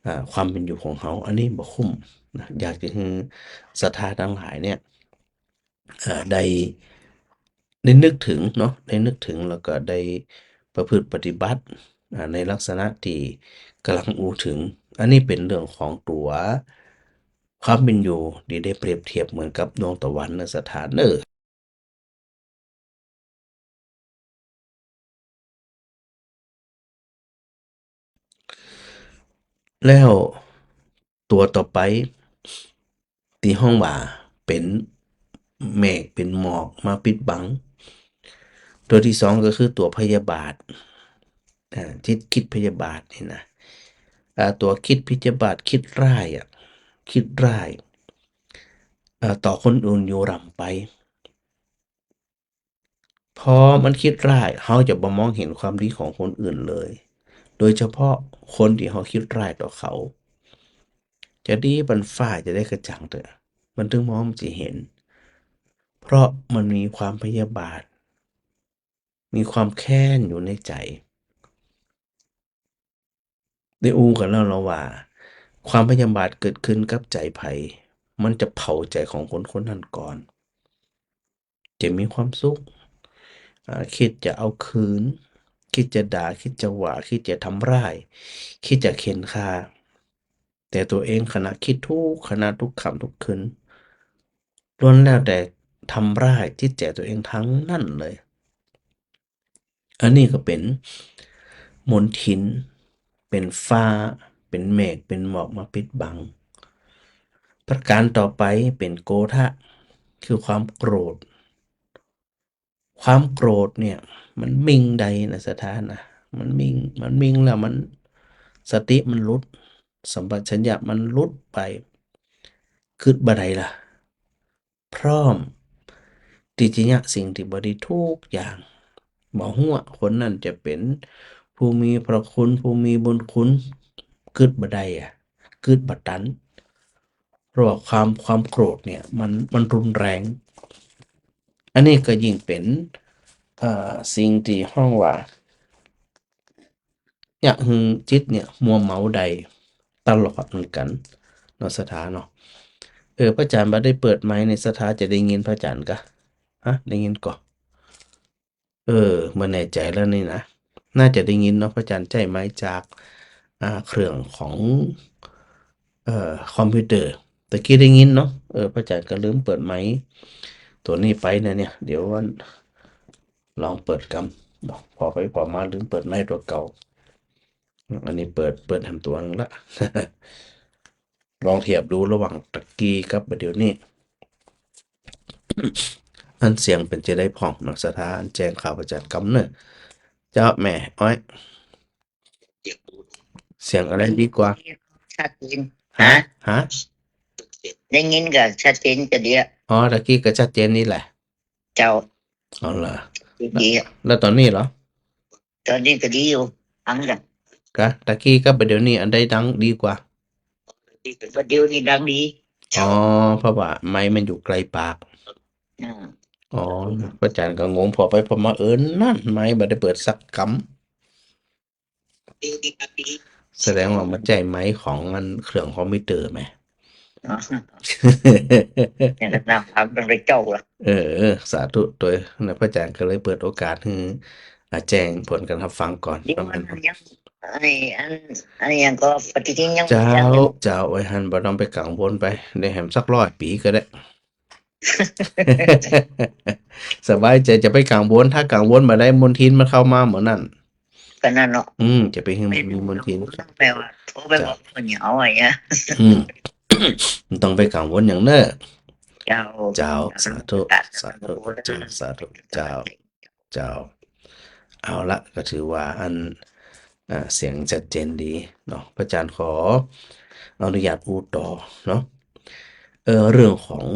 อ่า ความเป๋นอยู่ของเฮา อันนี้บ่คุ้มนะ อยากจะหื้อศรัทธาตังหลายเนี่ย อ่า ได้ ได้นึกถึงเนาะ ได้นึกถึงแล้วก็ได้ประพฤติปฏิบัติ อ่า ในลักษณะตี้ก่ำลังอู้เถิง อันนี้เป๋นเรื่องของตั๋วความเป๋นอยู่ตี้ได้เปรียบเทียบเหมือนกับดวงตะวันนะศรัทธาเน่อ แล้วตั๋วต่อไป ตี้ฮ้องว่าเป๋นเมฆเป๋นหมอกมาปิดบัง ตั๋วตี้สองก็คือตั๋วพยาบาท อ่า จิตกึ๊ดพยาบาทนี่นะ อ่า ตั๋วกึ๊ดพยาบาท กึ๊ดร้ายอะ กึ๊ดร้าย อ่า ต่อคนอื่นอยู่ร่ำไป พอมันกึ๊ดร้าย เฮาจะบ่มองเห็นความดีของคนอื่นเลย โดยเฉพาะคนตี้เฮากึ๊ดร้ายต่อเขา จะดีปันฟ้าจะใดก็จ้างเต๊อะ มันตึงมองบ่จะเห็น เพราะมันมีความพยาบาท มีความแค้นอยู่ในใจ๋ ได้อู้กั๋นแล้วเนาะว่า ความพยาบาทเกิดขึ้นกับใจ๋ใผ มันจะเผาใจ๋ของคนคนนั้นก่อน จะมีความสุข อ่า กึ๊ดจะเอาคืน กึ๊ดจะด่า กึ๊ดจะว่า กึ๊ดจะทำร้าย กึ๊ดจะเข็ญฆ่า แต่ตั๋วเองขณะกึ๊ดทุกขณะ ทุกค่ำทุกคืน ล้วนแล้วแต่ทำร้ายจิตใจ๋ตั๋วเองตังนั้นเลย อันนี้ก็เป๋นมลทิน เป๋นฟ้า เป๋นเมฆ เป๋นหมอกมาปิดบัง ประก๋านต่อไปเป๋นโกธะ คือความโกรธ ความโกรธเนี่ย มันมิ่งใดนะศรัทธานะ มันมิ่ง มันมิ่งแล้วมัน สติมันหลุด สัมปชัญญะมันหลุดไป กึ๊ดบ่ได้ละ พร้อมตี้จะเยียะสิ่งตี้บ่ดีกู้อย่าง บ่ฮู้ว่าคนนั้นจะเป๋นผู้มีพระคุณ ผู้มีบุญคุณ กึ๊ดบ่ได้อะ กึ๊ดบ่ตัน เพราะว่าความ ความโกรธเนี่ย มัน มันรุนแรง อันนี้ก็ยิ่งเป๋น เอ่อ สิ่งตี้ฮ้องว่า เยียะหื้อจิตเนี่ย มัวเมาได้ตลอดเหมือนกั๋นเนาะศรัทธาเนาะ เออ พระอาจ๋ารย์บ่ได้เปิดไมค์เนี่ย ศรัทธาจะได้ยินพระอาจ๋ารย์กา ฮะ ได้ยินก่อ เออ บ่แน่ใจ๋แล้วนี่นะ น่าจะได้ยินเนาะ พระอาจ๋ารย์ใจ๊ไมค์จาก อ่า เครื่องของ เอ่อ คอมพิวเตอร์ ตะกี้ได้ยินเนาะ เออ พระอาจ๋ารย์ก็ลืมเปิดไมค์ตั๋วนี้ไปนะเนี่ย เดี๋ยวลองเปิดกำ ผ่อไปผ่อมาลืมเปิดไมค์ตั๋วเก่า อันนี้เปิด เปิดแหมตั๋วนึ่งละ ลองเทียบดูระหว่างตะกี้กับบ่าเดี่ยวนี้ อันเสียงเป๋นจะใดพ่องเนาะศรัทธา อันแจ้งข่าวพระอาจ๋ารย์กำเน่อ เจ้าแม่อ้อย เสียงอันใดดีกว่า ชัดเจน ฮะ ฮะ ฮะ ได้ยินก็ชัดเจนจะดีอะ อ๋อ ตะกี้ก็ชัดเจนนี่แหละ เจ้า อ๋อเหรอ ดีอะ แล้วต๋อนนี้เหรอ ต๋อนนี้ก็ดีอยู่ ฟังกั๋น กะ ตะกี้กับบ่าเดี่ยวนี้อันใดดังดีกว่า บ่าเดี่ยวนี้ดังดี อ๋อ เพราะว่าไมค์มันอยู่ใก้ปาก อ่า อ๋อ พระอาจ๋ารย์ก็งง ผ่อไปผ่อมา เออ นั่น ไมค์บ่ได้เปิดสักกำ แสดงว่ามันใจ๊ไมค์ของอันเครื่องคอมพิวเตอร์แหม อ๋อ เนี่ยนะ ถามเป๋นเจ้าละ เออ สาธุ ตวยนะ พระอาจ๋ารย์ก็เลยเปิดโอกาสหื้อ อ่า แจ้งผลก๋านฮับฟังก่อน เดี๋ยว ประมาณ อันยัง อันนี้ อัน อันนี้ยังก็ปฏิทินยัง เจ้า ยัง เจ้า ไว้หั้น บ่ต้องไปกังวลไป ได้แหมสักร้อยปี๋ก็ได้ สบายใจ๋ จะไปกังวล ถ้ากังวลบ่าได้มลทินมันเข้ามาเหมือนนั่น ก็นั่นเนาะ อืม จะไปหื้อมันมีมลทิน แปลว่า โอ้ ไปบอกคนอย่างเอาไว้อะ อืม บ่ต้องไปกังวลอย่างเน่อ เจ้า เจ้า สาธุ สาธุ เจ้า สาธุ เจ้า เจ้า เอาละ ก็ถือว่าอัน อ่า เสียงชัดเจนดีเนาะ พระอาจ๋ารย์ขออนุญาตอู้ต่อเนาะ เอ่อ เรื่องของ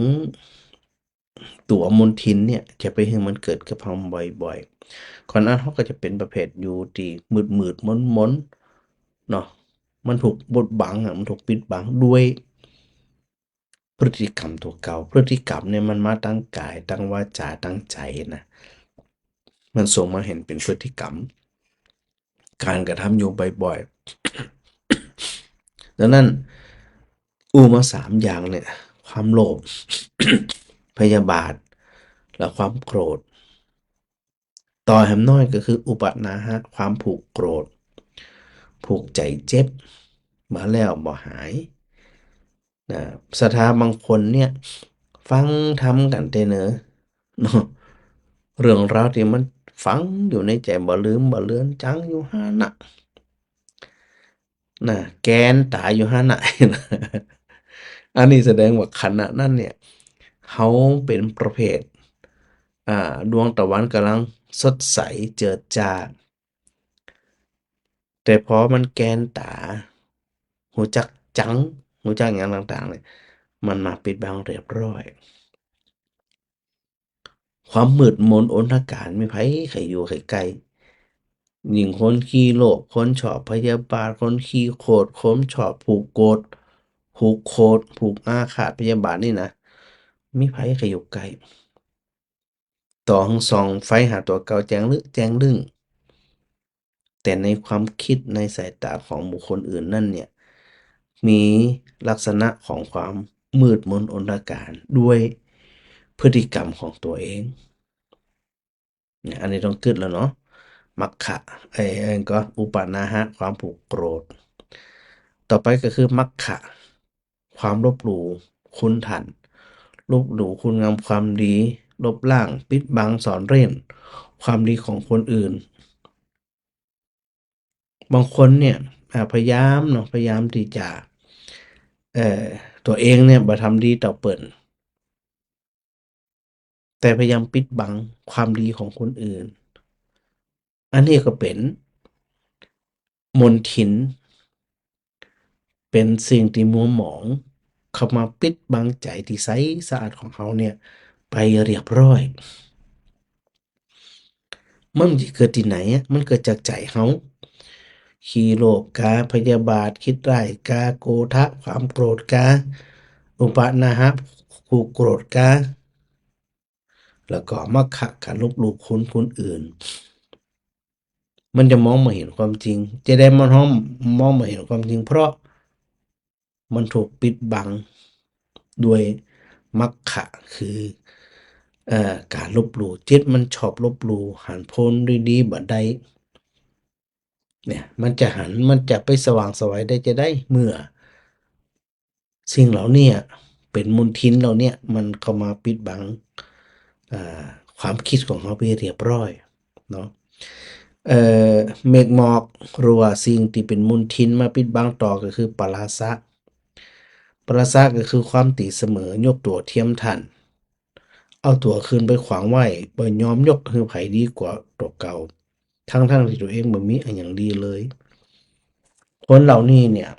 ตั๋วมลทินเนี่ย จะไปหื้อมันเกิดกับเฮาบ่อยๆ ก่อนอันเฮาก็จะเป๋นประเภทอยู่ตี้มืดๆ มนๆ เนาะ มันถูกบดบังอะ มันถูกปิดบังด้วย พฤติกรรมตั๋วเก่า พฤติกรรมเนี่ยมันมาตางก๋าย ตางวาจา ตางใจ๋นะ มันส่งมาหั้นเป๋นพฤติกรรม ก๋านกระทำอยู่บ่อยๆ ดังนั้น อู้มาสามอย่างเนี่ย ความโลภ พยาบาท และความโกรธ ต่อแหมน้อยก็คืออุปนาหะ ความผูกโกรธ ผูกใจ๋เจ็บ มาแล้วบ่หาย นะ ศรัทธาบางคนเนี่ย ฟังธรรมกั๋นเต๊อะเน่อ เนาะ เรื่องราวตี้มันฝังอยู่ในใจ๋บ่ลืมบ่เลือน จังอยู่หั้นน่ะ นะ แกนต๋าอยู่หั้นน่ะ อันนี้แสดงว่าขณะนั้นเนี่ย เฮาเป๋นประเภท อ่า ดวงตะวันก่ำลังสดใสเจิดจ้า แต่พอมันแกนต๋า ฮู้จักจัง ฮู้จักหยังต่างๆ เนี่ย มันมาปิดบังเรียบร้อย ความมืดมนอนธการ บ่มีใผใค่อยู่ใค่ใก้ ยิ่งคนขี้โลภ คนชอบพยาบาท คนขี้โขด คนชอบผูกโกรธ ผูกโขด ผูกอาฆาตพยาบาทนี่นะ บ่มีใผใค่อยู่ใก้ ต่อหื้อส่องไฟหาตั๋วเก่าแจ้งลึก แจ้งลึ้ง แต่ในความคิดในสายต๋าของบุคคลอื่นนั่นเนี่ย มีลักษณะของความมืดมนอนธการด้วยพฤติกรรมของตั๋วเอง เนี่ย อันนี้ต้องกึ๊ดแล้วเนาะ มัคคะ เอ้ย เอ้ย ก็อุปนาหะ ความผูกโกรธ ต่อไปก็คือมัคคะ ความลบหลู่คุณธรรม ลบหลู่คุณงามความดี ลบล้าง ปิดบัง ซ่อนเร้น ความดีของคนอื่น บางคนเนี่ย อ่า พยายามเนาะ พยายามตี้จะ เอ่อ ตั๋วเองเนี่ยบ่ทำดีต่อเปิ้น แต่พยายามปิดบังความดีของคนอื่น อันนี้ก็เป๋นมลทิน เป๋นสิ่งตี้มัวหมอง เข้ามาปิดบังใจ๋ตี้ใสสะอาดของเฮาเนี่ยไปเรียบร้อย มันจะเกิดตี้ไหนอะ มันเกิดจากใจ๋เฮา ขี้โลภกา พยาบาท คิดร้ายกา โกธะ ความโกรธกา อุปนาหะ ความโกรธกา แล้วก็มัคคะ ก๋านลบหลู่คน คนอื่น มันจะมองบ่เห็นความจริง จะใดมันฮ้องมองบ่เห็นความจริง เพราะมันถูกปิดบังด้วยมัคคะ คือ เอ่อ ก๋านลบหลู่ จิตมันชอบลบหลู่ หันผลดีๆ บ่ได้ เนี่ย มันจะหัน มันจะไปสว่างไสวได้จะใด เมื่อ สิ่งเหล่าเนี้ยเป๋นมลทินเหล่าเนี้ย มันเข้ามาปิดบัง อ่า ความคิดของเฮาไปเรียบร้อยเนาะ เอ่อ เมฆหมอกหรือว่าสิ่งตี้เป๋นมลทินมาปิดบังต่อก็คือปลาสะ ปลาสะก็คือความตี๋เสมอ ยกตั๋วเทียมต้าน เอาตั๋วขึ้นไปขวางไว้ บ่ยอมยกหื้อใผดีกว่าตั๋วเก่า ทั้งๆ ตี้ตั๋วเองบ่มีอะหยังดีเลย คนเหล่านี้เนี่ย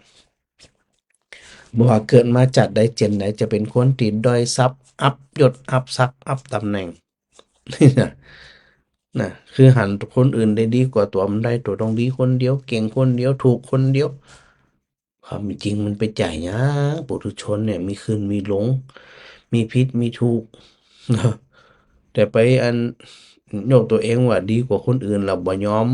บ่ว่าเกิดมาจาติใดเจียนใด จะเป๋นคนตี้ด้อยทรัพย์ อับยศ อับศักดิ์ อับต๋ำแหน่ง นี่นะ นะ คือหันคนอื่นได้ดีกว่าตั๋วบ่ได้ ตั๋วต้องดีคนเดียว เก่งคนเดียว ถูกคนเดียว ความจริงมันไปใจ้หยัง ปุถุชนเนี่ย มีขึ้นมีลง มีผิดมีถูก แต่ไปอัน ยกตั๋วเองว่าดีกว่าคนอื่น แล้วบ่ยอม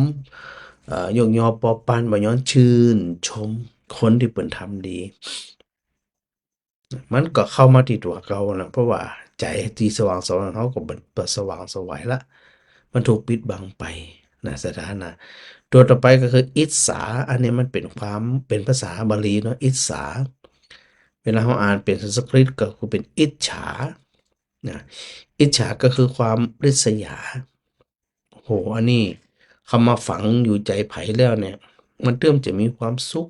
เอ่อ ยกยอปอปั้น บ่ยอมชื่นชมคนตี้เปิ้นทำดี มันก็เข้ามาตี้ตั๋วเก่านะ เพราะว่าใจ๋ตี้สว่างไสวเฮาก็บ่ บ่สว่างไสวละ มันถูกปิดบังไปนะ ศรัทธานะ ตั๋วต่อไปก็คืออิจฉา อันนี้มันเป๋นความ เป๋นภาษาบาลีเนาะ อิจฉา เวลาเฮาอ่านเป๋นสันสกฤตก็คือเป๋นอิจฉา นะ อิจฉาก็คือความริษยา โอ้โห อันนี้เข้ามาฝังอยู่ใจ๋ใผแล้วเนี่ย มันเตื้อมจะมีความสุข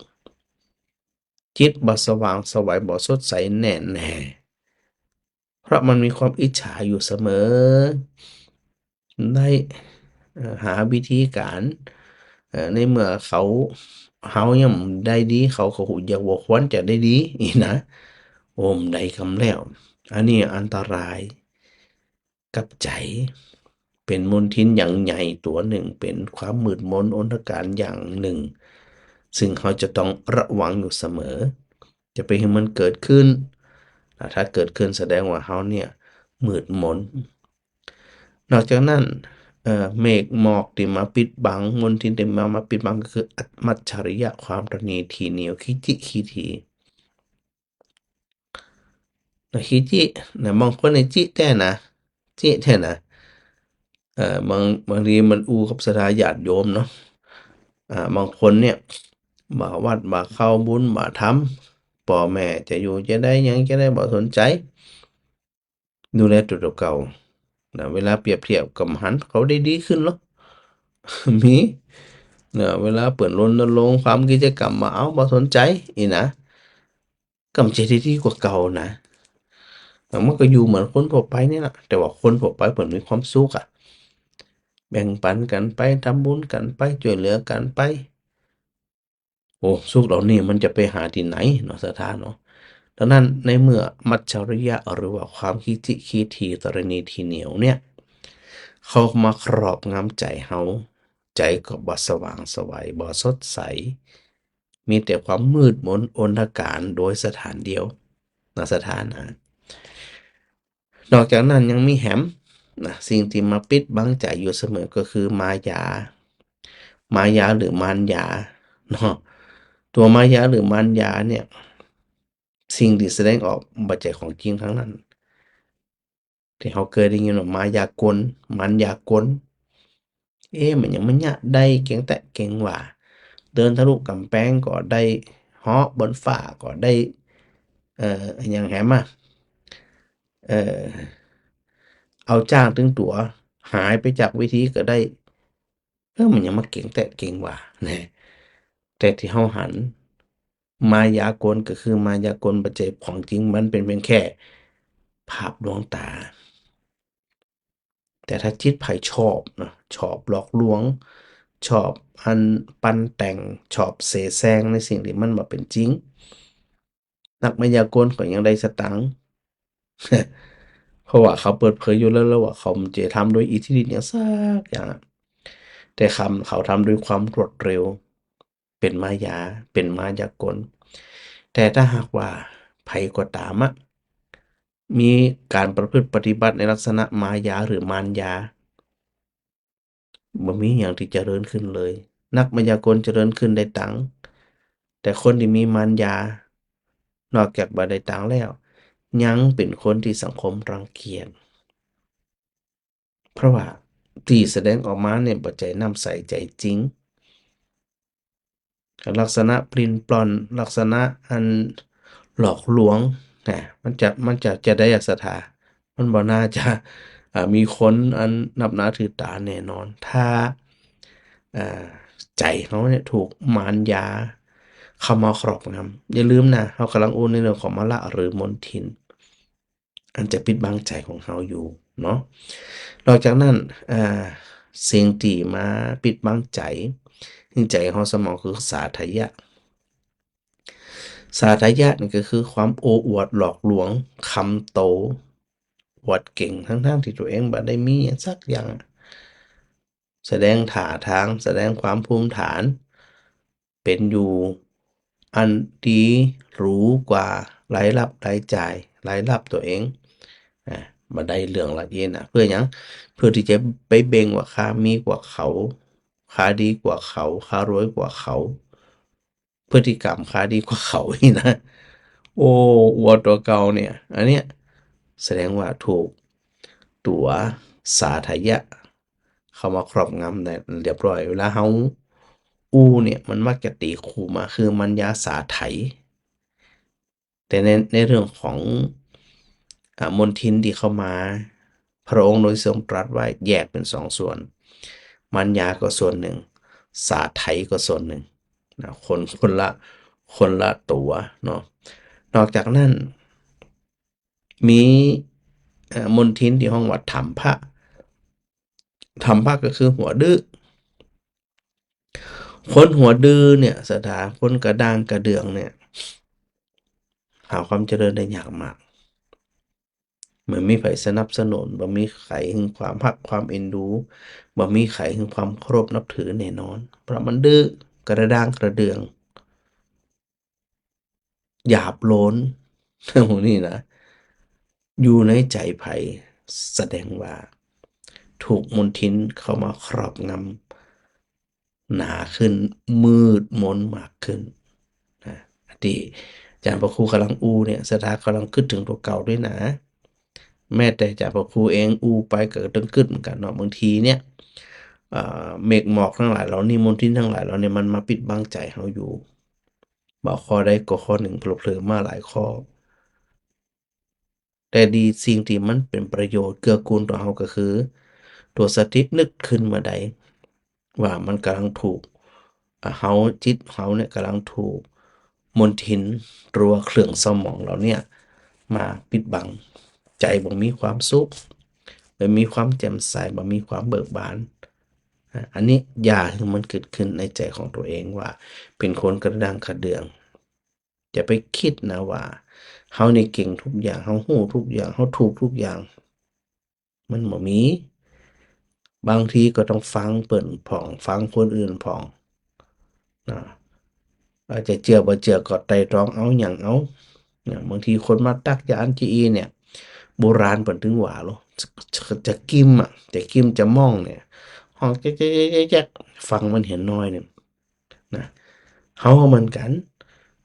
จิตบ่สว่างไสว บ่สดใสแน่แน่ เพราะมันมีความอิจฉาอยู่เสมอ ได้ เอ่อ หาวิธีก๋าน เอ่อ ในเมื่อเขา เฮายังได้ดี เขาก็ฮู้จักว่าควรจะได้ดี อี้นะ โอ้ บ่ได้กำแล้ว อันนี้อันตราย กับใจ๋ เป๋นมลทินอย่างใหญ่ตั๋วนึ่ง เป๋นความมืดมนอนธการอย่างนึ่ง ซึ่งเฮาจะต้องระวังอยู่เสมอ จะไปหื้อมันเกิดขึ้น ถ้าเกิดขึ้นแสดงว่าเฮาเนี่ยมืดมน นอกจากนั้น เอ่อ เมฆหมอกตี้มาปิดบัง มลทินตี้มา มาปิดบังก็คือมัจฉริยะ ความตระหนี่ ถี่เหนี่ยว ขี้จิขี้ถี่ นะ ขี้จิ นะ บางคนเนี่ยจิแต๊นะ จิแต๊นะ เอ่อ บาง บางทีมันอู้กับศรัทธาญาติโยมเนาะ อ่า บางคนเนี่ย บ่าวัดบ่าเข้าบุญบ่าธรรม ป้อแม่จะอยู่จะได้หยังจะได้บ่สนใจ๋ ดูแลตั๋วเก่า นะ เวลาเปรียบเทียบกับหันเขาได้ดีขึ้นเหรอ มี นะ เวลาเปิ้นรณรงค์ความกิจกรรมมา เอ้า บ่สนใจ๋ อี้นะ ก็บ่ใจ้ได้ดีกว่าเก่านะ แต่มันก็อยู่เหมือนคนทั่วไปนี่แหละ แต่ว่าคนทั่วไปเปิ้นมีความสุขอะ แบ่งปันกั๋นไป ทำบุญกั๋นไป จ้วยเหลือกั๋นไป โอ้ สุขเหล่านี้มันจะไปหาตี้ไหนเนาะ ศรัทธาเนาะ ดังนั้นในเมื่อมัจฉริยะ หรือว่าความขี้จิขี้ถี่ ตระหนี่ ถี่เหนี่ยวเนี่ย เข้ามาครอบงำใจ๋เฮา ใจ๋ก็บ่สว่างไสว บ่สดใส มีแต่ความมืดมนอนธการโดยสถานเดียวนะ ศรัทธานะ นอกจากนั้นยังมีแหมนะ สิ่งตี้มาปิดบังใจ๋อยู่เสมอก็คือมายา มายาหรือมารยาเนาะ ตั๋วมายาหรือมารยาเนี่ย สิ่งตี้แสดงออกบ่ใจ้ของจริงตังนั้น ตี้เฮาเกยได้ยินว่ามายากล มารยากล เอ๊ะ มันหยังมันเยียะได้เก่งแต๊เก่งว่า เดินทะลุก๋ำแปงก็ได้ เหาะบนฟ้าก็ได้ เอ่อ อะหยังแหมอะ เอ่อ เอาจ๊างตึงตั๋ว หายไปจากเวทีก็ได้ เออ มันหยังมาเก่งแต๊เก่งว่า นะ แต่ตี้เฮาหัน มายากลก็คือมายากล บ่ใจ้ของจริง มันเป๋นเพียงแค่ภาพลวงต๋า แต่ถ้าจิตใผชอบเนาะ ชอบหลอกลวง ชอบอันปรุงแต่ง ชอบเสแสร้งในสิ่งตี้มันบ่เป๋นจริง นักมายากลก็ยังได้สตางค์ เพราะว่าเขาเปิดเผยอยู่แล้ว แล้วว่าเขาบ่ใจ้ทำโดยอิทธิฤทธิ์หยังสักอย่างอะ แต่เขา เขาทำด้วยความรวดเร็ว เป๋นมายา เป๋นมายากล แต่ถ้าหากว่าใผก็ต๋ามอะ มีก๋านประพฤติปฏิบัติในลักษณะมายาหรือมารยา บ่มีหยังตี้เจริญขึ้นเลย นักมายากลเจริญขึ้นได้ตังค์ แต่คนตี้มีมารยา นอกจากบ่ได้ตังค์แล้ว ยังเป๋นคนตี้สังคมรังเกียจ เพราะว่าตี้แสดงออกมาเนี่ยบ่ใจ้น้ำใสใจ๋จริง ลักษณะปลิ้นปล้อน ลักษณะอันหลอกลวงนะ มันจะ มันจะ จะได้ศรัทธา มันบ่น่าจะ อ่า มีคนอันนับหน้าถือต๋าแน่นอน ถ้า อ่า ใจ๋เฮาเนี่ยถูกมารยาเข้ามาครอบงำ อย่าลืมนะ เฮากำลังอู้ในเรื่องของมลหรือมลทิน อันจะปิดบังใจ๋ของเฮาอยู่เนาะ นอกจากนั้น อ่า สิ่งตี้มาปิดบังใจ๋ ใจ๋เฮาสมองคือสาไถยะ สาไถยะนี่ก็คือความโอ้อวดหลอกลวง คำโต อวดเก่ง ทั้งๆ ตี้ตั๋วเองบ่ได้มีหยังสักอย่าง แสดงท่าตาง แสดงความภูมิฐาน เป๋นอยู่อันดีหรูกว่ารายรับรายจ่าย รายรับตั๋วเอง อ่า บ่ได้เรื่องละอี้นะ เปื้อหยัง เปื้อตี้จะไปเบ่งว่าข้ามีกว่าเขา ข้าดีกว่าเขา ข้ารวยกว่าเขา พฤติกรรมข้าดีกว่าเขาอี้นะ โอ้ อวดตั๋วเก่าเนี่ย อันเนี้ยแสดงว่าถูกตั๋วสาไถยะเข้ามาครอบงำได้เรียบร้อย เวลาเฮาอู้เนี่ย มันมักจะตี๋คู่มาคือมารยาสาไถ แต่ใน ในเรื่องของ อ่า มลทินตี้เข้ามา พระองค์โดยทรงตรัสว่าแยกเป๋นสองส่วน มารยาก็ส่วนนึ่ง สาไถก็ส่วนนึ่งนะ คน คนละ คนละตั๋วเนาะ นอกจากนั้น มี เอ่อ มลทินตี้ฮ้องว่าถัมภะ ถัมภะก็คือหัวดื้อ คนหัวดื้อเนี่ย ศรัทธา คนกระด้างกระเดื่องเนี่ย หาความเจริญได้ยากมาก บ่มีใผสนับสนุน บ่มีใผหื้อความฮักความเอ็นดู บ่มีใผหื้อความเคารพนับถือแน่นอน เพราะมันดื้อ กระด้างกระเดื่อง หยาบโลน หมู่นี้นะ อยู่ในใจ๋ใผ แสดงว่าถูกมลทินเข้ามาครอบงำหนาขึ้น มืดมนมากขึ้นนะ ตี้อาจ๋ารย์พระครูกำลังอู้เนี่ย ศรัทธากำลังกึ๊ดเถิงตั๋วเก่าด้วยนะ แม้แต่อาจ๋ารย์พระครูเองอู้ไปก็ตึงกึ๊ดเหมือนกั๋นเนาะ บางทีเนี่ย เอ่อ เมฆหมอกตังหลายเหล่านี้ มลทินตังหลายเหล่านี้ มันมาปิดบังใจ๋เฮาอยู่ บ่ข้อใดก็ข้อนึ่ง เผลอๆ มาหลายข้อ แต่ดี สิ่งตี้มันเป๋นประโยชน์เกื้อกูลต่อเฮาก็คือ ตั๋วสตินึกขึ้นเมื่อใดว่ามันกำลังถูก อ่า เฮา จิตเฮาเนี่ยกำลังถูกมลทิน ตั๋วเครื่องเศร้าหมองเหล่าเนี้ยมาปิดบัง ใจ๋บ่มีความสุข บ่มีความแจ่มใส บ่มีความเบิกบาน อ่า อันนี้อย่าหื้อมันเกิดขึ้นในใจ๋ของตั๋วเองว่าเป๋นคนกระด้างกระเดื่อง อย่าไปกึ๊ดนะว่าเฮานี่เก่งทุกอย่าง เฮาฮู้ทุกอย่าง เฮาถูกทุกอย่าง มันบ่มี บางทีก็ต้องฟังเปิ้นพ่อง ฟังคนอื่นพ่องนะ อาจจะเจื้อบ่เจื้อก็ไตร่ตรองเอาหยังเอา เนี่ย บางทีคนมาตั๊กยาอั้นจาอี้เนี่ย โบราณเปิ้นตึงว่าโล จะ จะ จะกิมอะ จะกิมจะม่องเนี่ย ฮ้องแจ๊กๆๆๆ ฟังมันเหียน้อยเนี่ย นะ เฮาเหมือนกั๋น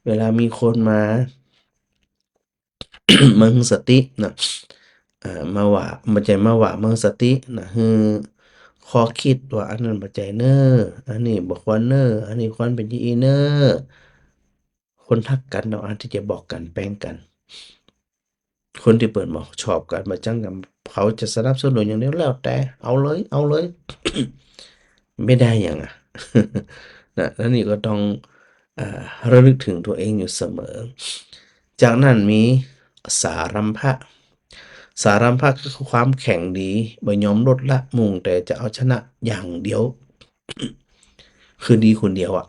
เวลามีคนมา มาหื้อสตินะ เอ่อ มาว่า บ่ใจ้มาว่า มาหื้อสตินะ หื้อข้อกึ๊ดว่าอันนั้นบ่ใจ้เน่อ อันนี้บ่ควรเน่อ อันนี้ควรเป๋นจาอี้เน่อ คนฮักกั๋นเนาะ อันตี้จะบอกกั๋นแป้งกั๋น คนตี้เปิ้นบ่ชอบกั๋น บ่จั้งกั๋น เขาจะสนับสนุนอย่างเดียว แล้วแต่ เอาเลย เอาเลย บ่ได้หยังอะ นะ แล้วนี่ก็ต้อง อ่า ระลึกถึงตัวเองอยู่เสมอ จากนั้นมีสารัมภะ สารัมภะก็คือความแข็งดี บ่ยอมลดละ มุ่งแต่จะเอาชนะอย่างเดียว คือดีคนเดียวอะ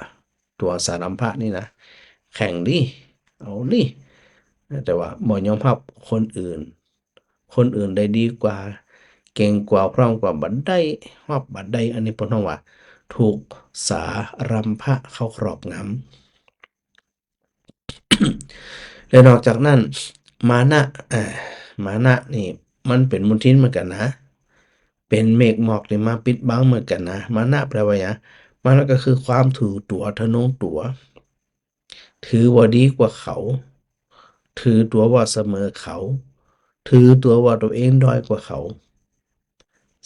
ตัวสารัมภะนี่นะ แข็งดี เอาดี แต่ว่าบ่ยอมฮับคนอื่น คนอื่นได้ดีกว่า เก่งกว่า พร้อมกว่า บ่ได้ฮับ บ่ได้ อันนี้เปิ้นฮ้องว่า ถูกสารัมภะเข้าครอบงำ และนอกจากนั้น มานะ อ่า มานะนี่มันเป๋นมลทินเหมือนกั๋นนะ เป๋นเมฆหมอกตี้มาปิดบังเหมือนกั๋นนะ มานะแปลว่าหยัง มานะก็คือความถือตั๋ว ทะนงตั๋ว ถือว่าดีกว่าเขา ถือตั๋วว่าเสมอเขา ถือตั๋วว่าตัวเองด้อยกว่าเขา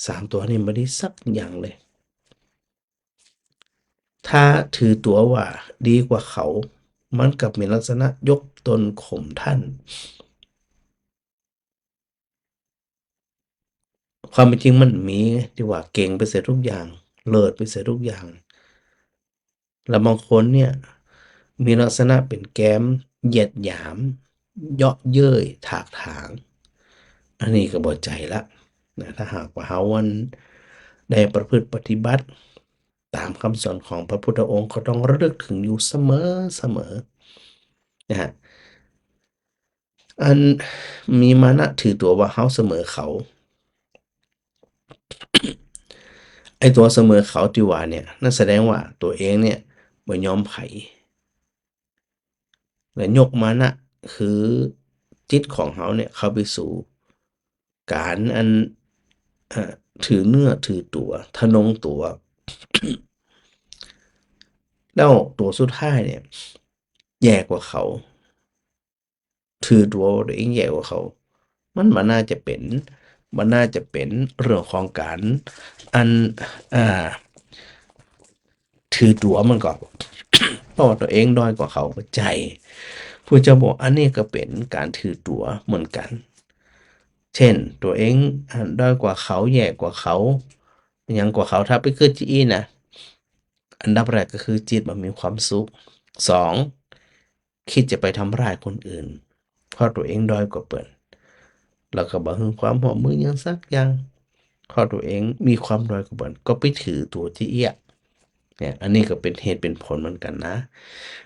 สามตั๋วนี่บ่ดีสักอย่างเลย ถ้าถือตั๋วว่าดีกว่าเขา มันก็มีลักษณะยกตนข่มท่าน ความเป๋นจริงมันมีตี้ว่าเก่งไปเสียทุกอย่าง เลิศไปเสียทุกอย่าง แล้วบางคนเนี่ย มีลักษณะเป๋นแกมเหยียดหยาม เยาะเย้ย ถากถาง อันนี้ก็บ่ใจ้ละนะ ถ้าหากว่าเฮาอันได้ประพฤติปฏิบัติต๋ามกำสอนของพระพุทธองค์ ก็ต้องระลึกถึงอยู่เสมอๆ นะฮะ อันมีมานะถือตั๋วว่าเฮาเสมอเขา ไอ้ตั๋วเสมอเขาตี้ว่าเนี่ย นั่นแสดงว่าตั๋วเองเนี่ยบ่ยอมใผ และยกมานะ คือจิตของเฮาเนี่ยเข้าไปสู่ก๋านอัน เอ่อ ถือเนื้อถือตั๋ว ทะนงตั๋ว แล้วตั๋วสุดท้ายเนี่ย แย่กว่าเขา ถือตั๋วว่าตัวเองแย่กว่าเขา มันบ่น่าจะเป๋น บ่น่าจะเป๋นเรื่องของก๋านอัน อ่า ถือตั๋วมันก็ เพราะว่าตัวเองด้อยกว่าเขา บ่ใจ้ พุทธเจ้าบอกอันนี้ก็เป๋นก๋านถือตั๋วเหมือนกั๋น เช่น ตัวเอง อ่า ด้อยกว่าเขา แย่กว่าเขา หยังกว่าเขา ถ้าไปกึ๊ดจะอี้นะ อันดับแรกก็คือจิตบ่มีความสุข สอง คิดจะไปทำร้ายคนอื่น เพราะตัวเองด้อยกว่าเปิ้น แล้วก็บ่หื้อความร่วมมือหยังสักอย่าง เพราะตัวเองมีความด้อยกว่าเปิ้น ก็ไปถือตั๋วจะอี้ เนี่ย อันนี้ก็เป๋นเหตุเป๋นผลเหมือนกั๋นนะ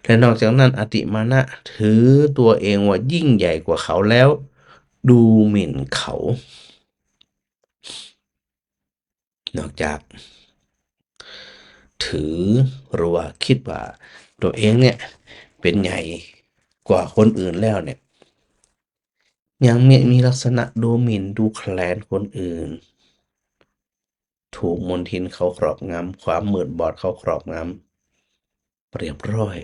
และนอกจากนั้น อติมานะ ถือตั๋วเองว่ายิ่งใหญ่กว่าเขาแล้ว ดูหมิ่นเขา นอกจากถือหรือว่าคิดว่าตั๋วเองเนี่ยเป๋นใหญ่กว่าคนอื่นแล้วเนี่ย ยังมี มีลักษณะดูหมิ่นดูแคลนคนอื่น ถูกมลทินเข้าครอบงำ ความมืดบอดเข้าครอบงำ เรียบร้อย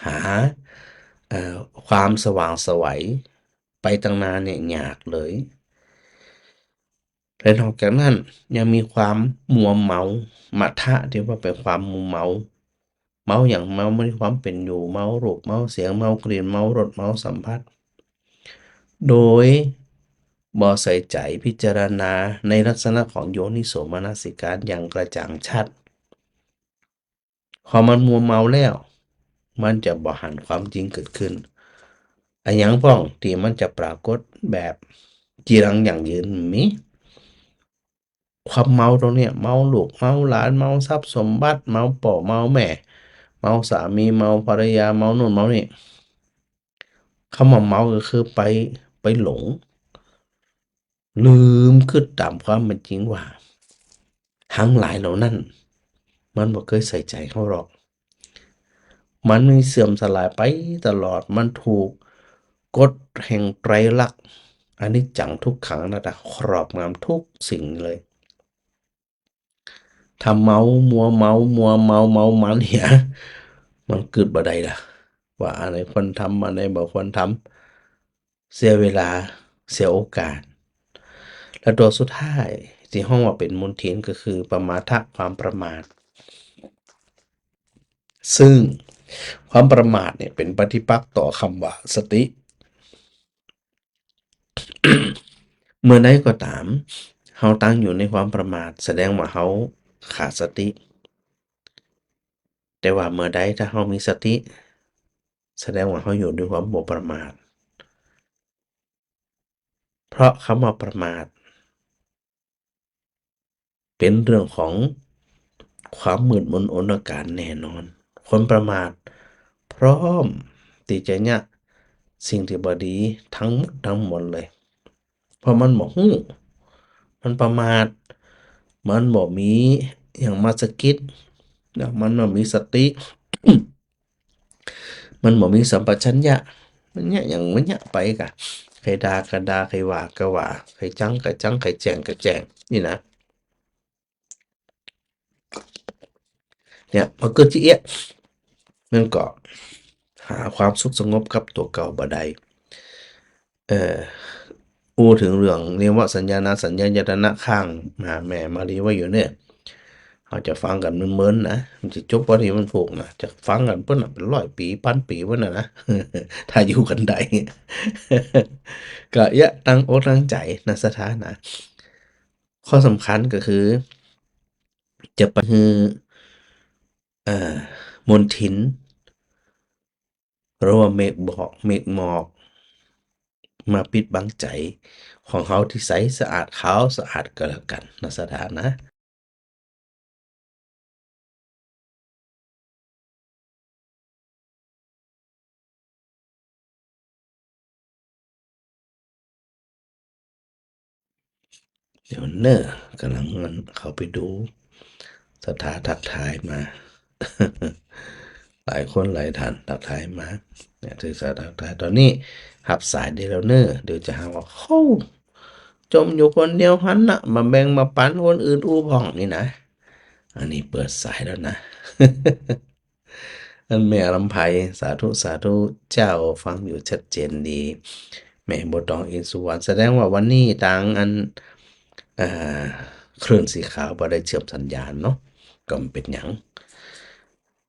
หา เอ่อ ความสว่างไสวไปตังหน้าเนี่ยยากเลย และนอกจากนั้นยังมีความมัวเมา มัทธะ ตี้ว่าเป๋นความมัวเมา เมาหยัง เมาในความเป๋นอยู่ เมารูป เมาเสียง เมากลิ่น เมารส เมาสัมผัส โดยบ่ใส่ใจ๋พิจารณาในลักษณะของโยนิโสมนสิการอย่างกระจ่างชัด พอมันมัวเมาแล้ว มันจะบ่หันความจริงเกิดขึ้น อะหยังพ่องตี้มันจะปรากฏแบบจีรังยั่งยืนมี ความเมาตรงเนี้ย เมาลูก เมาหลาน เมาทรัพย์สมบัติ เมาป้อ เมาแม่ เมาสามี เมาภรรยา เมาโน่นเมานี่ คำว่าเมาก็คือไป ไปหลง ลืมกึ๊ดต๋ามความเป๋นจริงว่า ตังหลายเหล่านั้น มันบ่เกยใส่ใจ๋เฮาหรอก มันมีเสื่อมสลายไปตลอด มันถูกกฎแห่งไตรลักษณ์ อนิจจัง ทุกขัง อนัตตา ครอบงำทุกสิ่งเลย ถ้าเมา มัวเมา มัวเมา เมามันเหีย มันกึ๊ดบ่ได้ละ ว่าอันใดควรทำ อันใดบ่ควรทำ เสียเวลา เสียโอกาส และตั๋วสุดท้ายตี้ฮ้องว่าเป๋นมลทินก็คือปมาทะ ความประมาท ซึ่งความประมาทเนี่ยเป๋นปฏิปักษ์ต่อคำว่าสติ เมื่อใดก็ต๋าม เฮาตั้งอยู่ในความประมาท แสดงว่าเฮาขาดสติ แต่ว่าเมื่อใดถ้าเฮามีสติ แสดงว่าเฮาอยู่ด้วยความบ่ประมาท เพราะคำว่าประมาท เป๋นเรื่องของความมืดมนอนการแน่นอน คนประมาทพร้อมตี้จะเยียะสิ่งตี้บ่ดีทั้งหมดทั้งมวลเลย เพราะมันบ่ฮู้ มันประมาท มันบ่มีหยังมาสะกิด นะ มันบ่มีสติ มันบ่มีสัมปชัญญะ มันเยียะหยังมันเยียะไปก่ะ ใผด่าก็ด่า ใผว่าก็ว่า ใผจั้งก็จั้ง ใผแจ้งก็แจ้ง นี่นะ เนี่ย พอเกิดจะเยียะ มันก็หาความสุขสงบกับตั๋วเก่าบ่ได้ เอ่อ อู้เถิงเรื่องเนวสัญญา นาสัญญา ญาตนะ ค้างหาแม่มาลีไว้อยู่เนี่ย เฮาจะฟังกั๋นเมินๆ นะ มันจะจบวันตี้วันพูกนะ จะฟังกั๋นเปิ้นน่ะเป๋นร้อยปี๋ ปันปี๋เปิ้นน่ะนะ ถ้าอยู่กั๋นได้ ก็เยียะตั้งอกตั้งใจ๋นะ ศรัทธานะ ข้อสำคัญก็คือ จะไปหื้อ เอ่อ มลทิน หรือว่าเมฆบอก เมฆหมอก มาปิดบังใจ๋ของเฮาตี้ใสสะอาดขาวสะอาดก็แล้วกั๋นนะ ศรัทธานะ เดี๋ยวเน่อ ก่ำลังมันเข้าไปดู ศรัทธาทักทายมา หลายคนหลายท่านทักทายมา เนี่ย ถือสาทักทาย ต๋อนนี้ฮับสายได้แล้วเน่อ เดี๋ยวจะหาว่า โฮ้ จ่มอยู่คนเดียวหั้นนะ บ่แบ่งบ่ปันคนอื่นอู้พ่องนี่นะ อันนี้เปิดสายแล้วนะ อันแม่อำไพ สาธุ สาธุเจ้า ฟังอยู่ชัดเจนดี แม่บัวตอง อินทร์สุวรรณ แสดงว่าวันนี้ตางอัน เอ่อ คลื่นสีขาวบ่ได้เชื่อมสัญญาณเนาะ ก็บ่เป๋นหยัง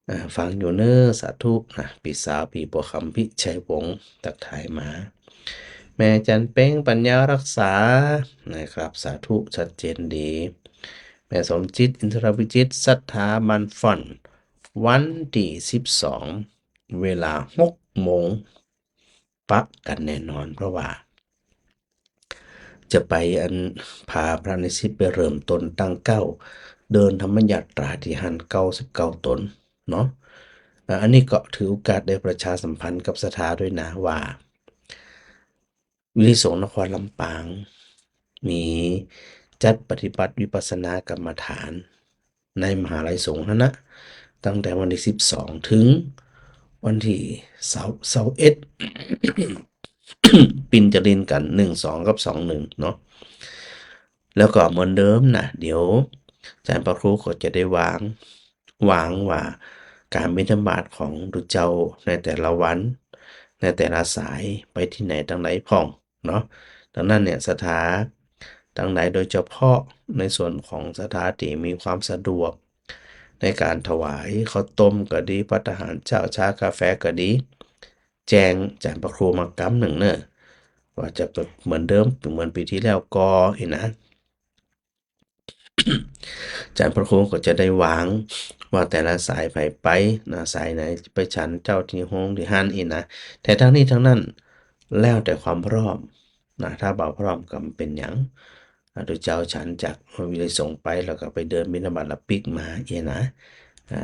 อ่า ฟังอยู่เน่อ สาธุนะ ปี้สาว ปี้บัวคำ พิชัยวงศ์ ทักทายมา แม่จันเพ็ง ปัญญารักษา นะครับ สาธุ ชัดเจนดี แม่สมจิต อินทรวิจิตร ศรัทธา บ้านฝ่อน วันตี้สิบสอง เวลาหกโมง ปะกั๋นแน่นอน เพราะว่า จะไปอัน พาพระนิสิตไปเริ่มต้นตั้งเก๊า เดินธรรมยาตราตี้หั้น เก้าสิบเก้าตนเนาะ อ่า อันนี้ก็ถือโอกาสได้ประชาสัมพันธ์กับศรัทธาด้วยนะว่า วิทยาลัยสงฆ์นครลำปาง มีจัดปฏิบัติวิปัสสนากรรมฐาน ในมหาลัยสงฆ์หั้นนะ ตั้งแต่วันตี้สิบสอง เถิงวันตี้ซาว ซาวเอ็ด ปิ้นจะลิ้นกั๋น หนึ่งสอง กับ สองหนึ่ง เนาะ แล้วก็เหมือนเดิมนะ เดี๋ยวอาจ๋ารย์พระครูก็จะได้วาง วางว่าก๋านบิณฑบาตของตุ๊เจ้าในแต่ละวัน ในแต่ละสายไปตี้ไหนตังใดพ่อง เนาะ ดังนั้นเนี่ย ศรัทธาตังหลาย โดยเฉพาะในส่วนของศรัทธาตี้มีความสะดวกในก๋านถวายข้าวต้มก็ดี ภัตตาหารเจ๊า ชากาแฟก็ดี แจ้งอาจ๋ารย์พระครูมากำนึ่งเน่อ ว่าจะเหมือนเดิม เหมือนปี๋ตี้แล้วก่อ อี้นะ อาจ๋ารย์พระครูก็จะได้วางว่าแต่ละสายใผไปนะ สายไหนไปฉันเจ๊าตี้โฮงตี้หั้นอี้นะ แต่ตังนี้ตังนั้น แล้วแต่ความพร้อมนะ ถ้าบ่พร้อมก็บ่เป๋นหยัง อ่า ตุ๊เจ้าฉันจากวิทยาลัยสงฆ์ไป แล้วก็ไปเดินบิณฑบาตแล้วปิ๊กมาอี้นะ อ่า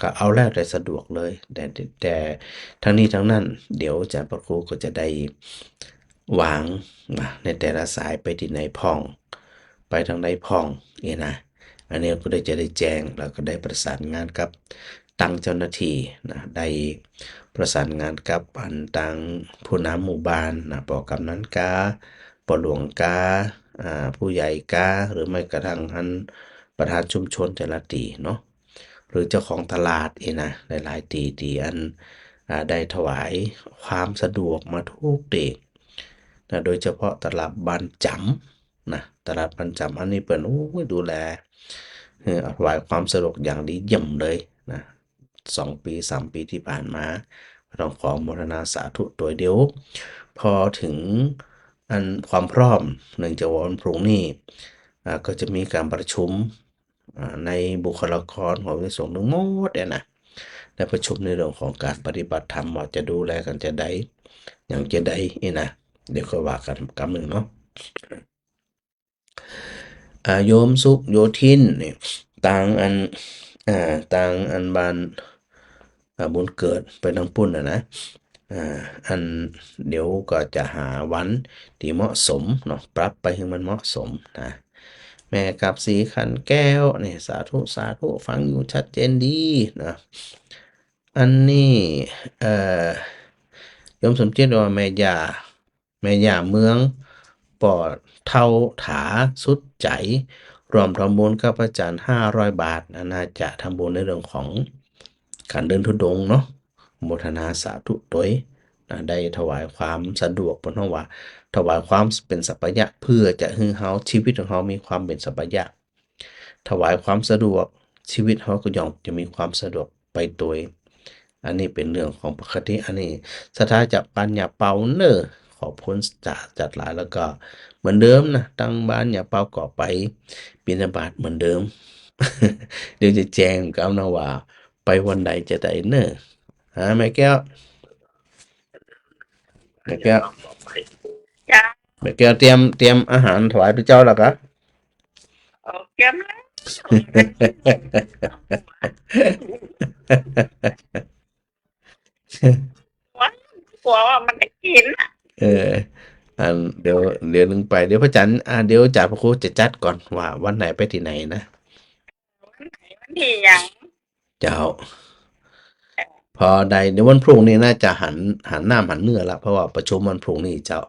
ก็เอาแล้วแต่สะดวกเลย แต่ แต่ตังนี้ตังนั้น เดี๋ยวอาจ๋ารย์พระครูก็จะได้วางนะ ในแต่ละสายไปตี้ไหนพ่อง ไปตังใดพ่อง อี้นะ อันนี้ก็ได้ จะได้แจ้ง แล้วก็ได้ประสานงานกับตังเจ้าหน้าตี้นะ ได้ประสานงานกับอันตังผู้นำหมู่บ้านนะ ป้อกำนันกา ป้อหลวงกา อ่า ผู้ใหญ่กา หรือไม่กระทั่งอันประธานชุมชนแต่ละตี้เนาะ หรือเจ้าของตลาดอี้นะ หลายๆ ตี้ ตี้อัน อ่า ได้ถวายความสะดวกมากู้ตี้นะ โดยเฉพาะตลาดบ้านจ๋ำ นะ ตลาดบ้านจ๋ำอันนี้เปิ้น โอ้ย ดูแล เออ ถวายความสะดวกอย่างดีเยี่ยมเลยนะ สองปี๋สามปี๋ตี้ผ่านมา ต้องขอโมทนาสาธุตวยเดียว พอเถิงอันความพร้อม เนื่องจากว่าวันพรุ่งนี้ อ่า ก็จะมีก๋านประชุม อ่า ในบุคลากรของวิทยาลัยสงฆ์ตึงหมดเนี่ยนะ ได้ประชุมในเรื่องของก๋านปฏิบัติธรรมว่าจะดูแลกั๋นจาใด หยังจาใดอี้นะ เดี๋ยวค่อยว่ากั๋นกำนึ่งเนาะ อ่า โยมสุขโยธินนี่ ตางอัน อ่า ตางอันบ้าน อ่า บุญเกิดไปตางปุ้นน่ะนะ อ่า อันเดี๋ยวก็จะหาวันตี้เหมาะสมเนาะ ปรับไปหื้อมันเหมาะสมนะ แม่กาบสีขันแก้วนี่ สาธุ สาธุ ฟังอยู่ชัดเจนดีนะ อันนี้ เอ่อ โยมสมจิตว่าแม่ย่า แม่ย่าเมือง ป้อเฒ่าถาสุดใจ๋ ร่วมทำบุญกับอาจ๋ารย์ห้าร้อยบาทนะ น่าจะทำบุญในเรื่องของก๋านเดินธุดงค์เนาะ โมทนาสาธุตวยนะ ได้ถวายความสะดวก เปิ้นฮ้องว่า ถวายความเป๋นสัปปายะ เพื่อจะหื้อเฮา ชีวิตของเฮามีความเป๋นสัปปายะ ถวายความสะดวก ชีวิตเฮาก็ย่อมจะมีความสะดวกไปตวย อันนี้เป๋นเรื่องของปกติ อันนี้ศรัทธาจากบ้านย่าเปาเน่อ ขอบคุณจ๋าจัดหลาย แล้วก็เหมือนเดิมนะ ตางบ้านย่าเปาก็ไปบิณฑบาตเหมือนเดิม เดี๋ยวจะแจ้งกำนะว่าไปวันใดจาใดเน่อ ฮะ แม่แก้ว แม่แก้ว เจ้า แม่แก้วเตรียม เตรียมอาหารถวายพระเจ้าแล้วกะ โอ้ เตรียมแล้ว กั๋ว กั๋วว่ามันได้กิ๋นน่ะ เออ อัน เดี๋ยว เดี๋ยวนึ่งไป เดี๋ยวพระอาจ๋ารย์ อ่า เดี๋ยวอาจ๋ารย์พระครูจะจัดก่อนว่าวันไหนไปตี้ไหนนะ วันไหน วันตี้หยัง เจ้า เออ พอได้ เดี๋ยววันพรุ่งนี้น่าจะหัน หันน้ำหันเนื้อละ เพราะว่าประชุมวันพรุ่งนี้เจ้า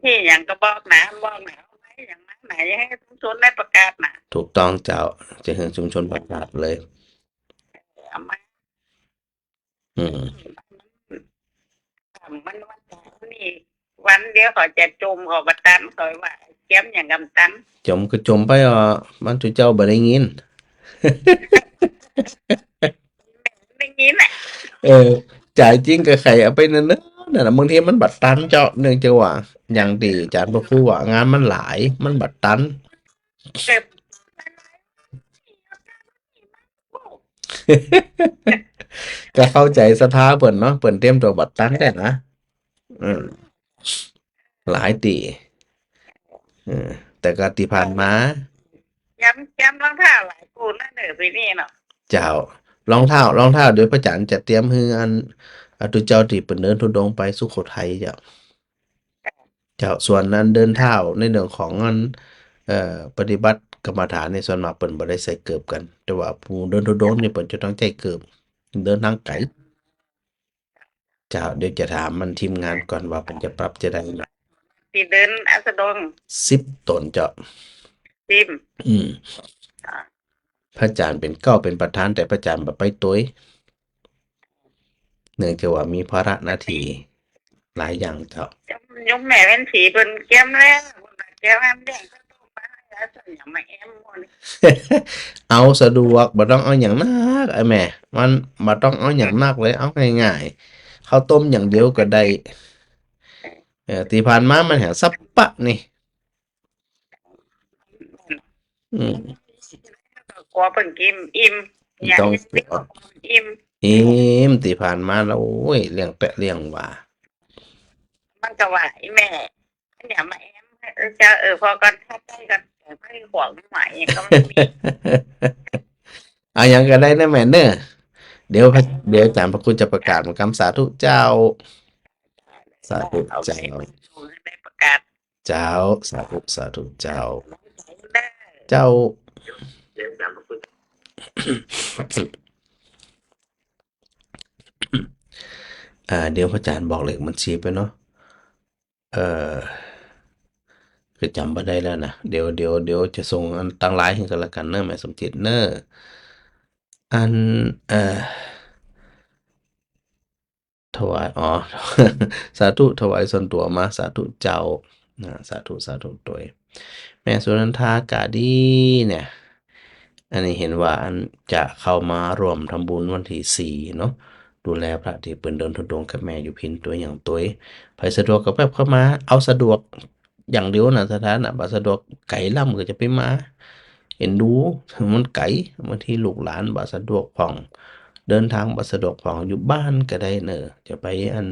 ตี้หยังก็บอกนะ บอกนะ เอาไว้อย่างนั้นไหน ให้ชุมชนได้ประกาศนะ ถูกต้องเจ้า จะหื้อชุมชนประกาศเลย เอามา อืม มันวันนี้ วันเดียวเขาจะจม เขาบ่ตัน เขาว่าเจียมอย่างกำตัน จมก็จมไปอ่ะ มันจุเจ้าบ่ได้ยิน ได้ยินน่ะ เออ จ่ายจริงก็ใค่เอาไปเนิ่นๆ นั่นน่ะ บางทีมันบ่ตันเจ้า เนื่องจากว่า อย่างตี้อาจ๋ารย์พระครูว่างานมันหลาย มันบ่ตัน เก็บ ก็เข้าใจ๋ศรัทธาเปิ้นเนาะ เปิ้นเตรียมตั๋วบ่ตันแต๊นะ อืม หลายตี้ เออ แต่ก็ตี้ผ่านมา ย้ำ ย้ำรองเท้าหลายคู่นั่นเด้อปี๋นี้เนาะ เจ้า รองเท้า รองเท้า เดี๋ยวพระอาจ๋ารย์จะเตรียมหื้ออัน อ่า ตุ๊เจ้าตี้เปิ้นเดินธุดงค์ไปสุโขทัยเจ้า เจ้า ส่วนอันเดินเท้าในเรื่องของอัน เอ่อ ปฏิบัติกรรมฐานนี่ส่วนมากเปิ้นบ่ได้ใส่เกิบกั๋น แต่ว่าผู้เดินธุดงค์นี่เปิ้นจะต้องใจ๊เกิบ เดินตางไก๋ เจ้า เดี๋ยวจะถามมันทีมงานก่อนว่าเปิ้นจะปรับจาใดนะ ตี้เดินอัสดง สิบต๋นเจ้า สิบ อืม อ่า พระอาจ๋ารย์เป๋นเก๊าเป๋นประธาน แต่พระอาจ๋ารย์บ่ไปตวย เนื่องจากว่ามีภาระหน้าตี้หลายอย่างเจ้า โยมแม่เพ็ญศรีเปิ้นเกียมแล้ว เปิ้นเกียมแล้ว เลี้ยงข้าวต้มมาให้แล้ว ส่วนอย่างมาแอมหมด เอาสะดวก บ่ต้องเอาอย่างนัก ไอ้แม่ มันบ่ต้องเอาอย่างนักเลย เอาง่ายๆ ข้าวต้มอย่างเดียวก็ได้ เออ ตี้ผ่านมามันแหงสับปะนี่ อืม กั๋วเปิ้นกิ๋นอิ่ม เนี่ย ต้อง อิ่ม อิ่ม ตี้ผ่านมาแล้ว โอ้ย เลี้ยงแปะเลี้ยงหว่า มันก็ว่า อีแม่ เนี่ย มาแอม เออ เจ้า เออ พอก่อน ถ้าได้ก่อน แต่ไม่ห่วงหมายก็ไม่มี เอาอย่างก็ได้นะแม่เนอะ เดี๋ยวพระ เดี๋ยวอาจ๋ารย์พระครูจะประกาศเหมือนกัน สาธุเจ้า สาธุเจ้า เอาไปได้ประกาศ เจ้า สาธุ สาธุเจ้า เจ้า อ่า เดี๋ยวพระอาจ๋ารย์บอกเลขบัญชีไปเนาะ เอ่อ คือจ๋ำบ่ได้แล้วนะ เดี๋ยว เดี๋ยว เดี๋ยวจะส่งอันตางไลน์หื้อกั๋นละกั๋นเนอะ แม่สมจิตเนอะ อัน เอ่อ ถวาย อ๋อ สาธุ ถวายส่วนตั๋วมา สาธุเจ้า นะ สาธุ สาธุตวย แม่สุนันทากาดีเนี่ย อันนี้หันว่าอันจะเข้ามาร่วมทำบุญวันตี้สี่เนาะ ดูแลพระตี้เปิ้นเดินธุดงค์กับแม่อยู่พิณตวยอย่างตวย ใผสะดวกก็แป๊บเข้ามา เอาสะดวกอย่างเดียวนะ สถานะบ่สะดวก ไก๋ล้ำก็จะไปมา เอ็นดู มันไก๋ บางทีลูกหลานบ่สะดวกพ่อง เดินทางบ่สะดวกพ่อง อยู่บ้านก็ได้เน่อ จะไปอัน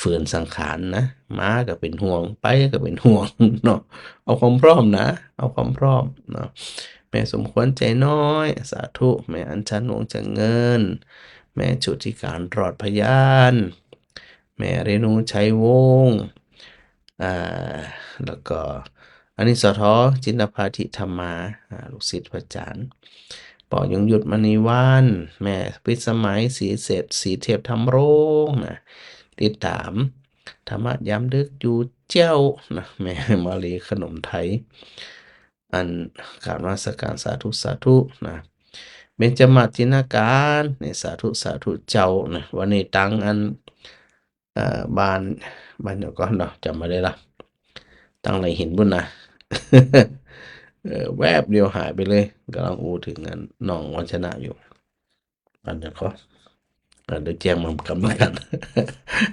ฝืนสังขารนะ มาก็เป๋นห่วง ไปก็เป๋นห่วงเนาะ เอาความพร้อมนะ เอาความพร้อมเนาะ แม่สมควร ใจน้อย สาธุ แม่อัญชัน วงศ์เจริญ แม่ชุติการ รอดพยาน แม่เรนู ชัยวงศ์ อ่า แล้วก็ อันนี้ สท จินดาภา ธิธรรมา อ่า ลูกศิษย์พระอาจารย์ ป้อยงยุทธ มณีวรรณ แม่พิสมัย ศรีเสด ศรีเทพธรรมรงค์นะ ติดต๋ามธรรมะยามดึกอยู่เจ้านะ แม่มาลี ขนมไทย อันกราบนมัสการ สาธุ สาธุนะ เบญจมาศ จินนาการ นี่ สาธุ สาธุเจ้านะ วันนี้ตังอัน เอ่อ บ้าน บ้านเดี๋ยวก่อนเนาะ จ๋ำบ่ได้ละ ตังไหล่หินปู๊นนะ เออ แวบเดียวหายไปเลย ก่ำลังอู้เถิงอันน้องวัญชนะอยู่ บ้านเดี๋ยวก่อน เออ เดี๋ยวแจ้งมันกำลังกัน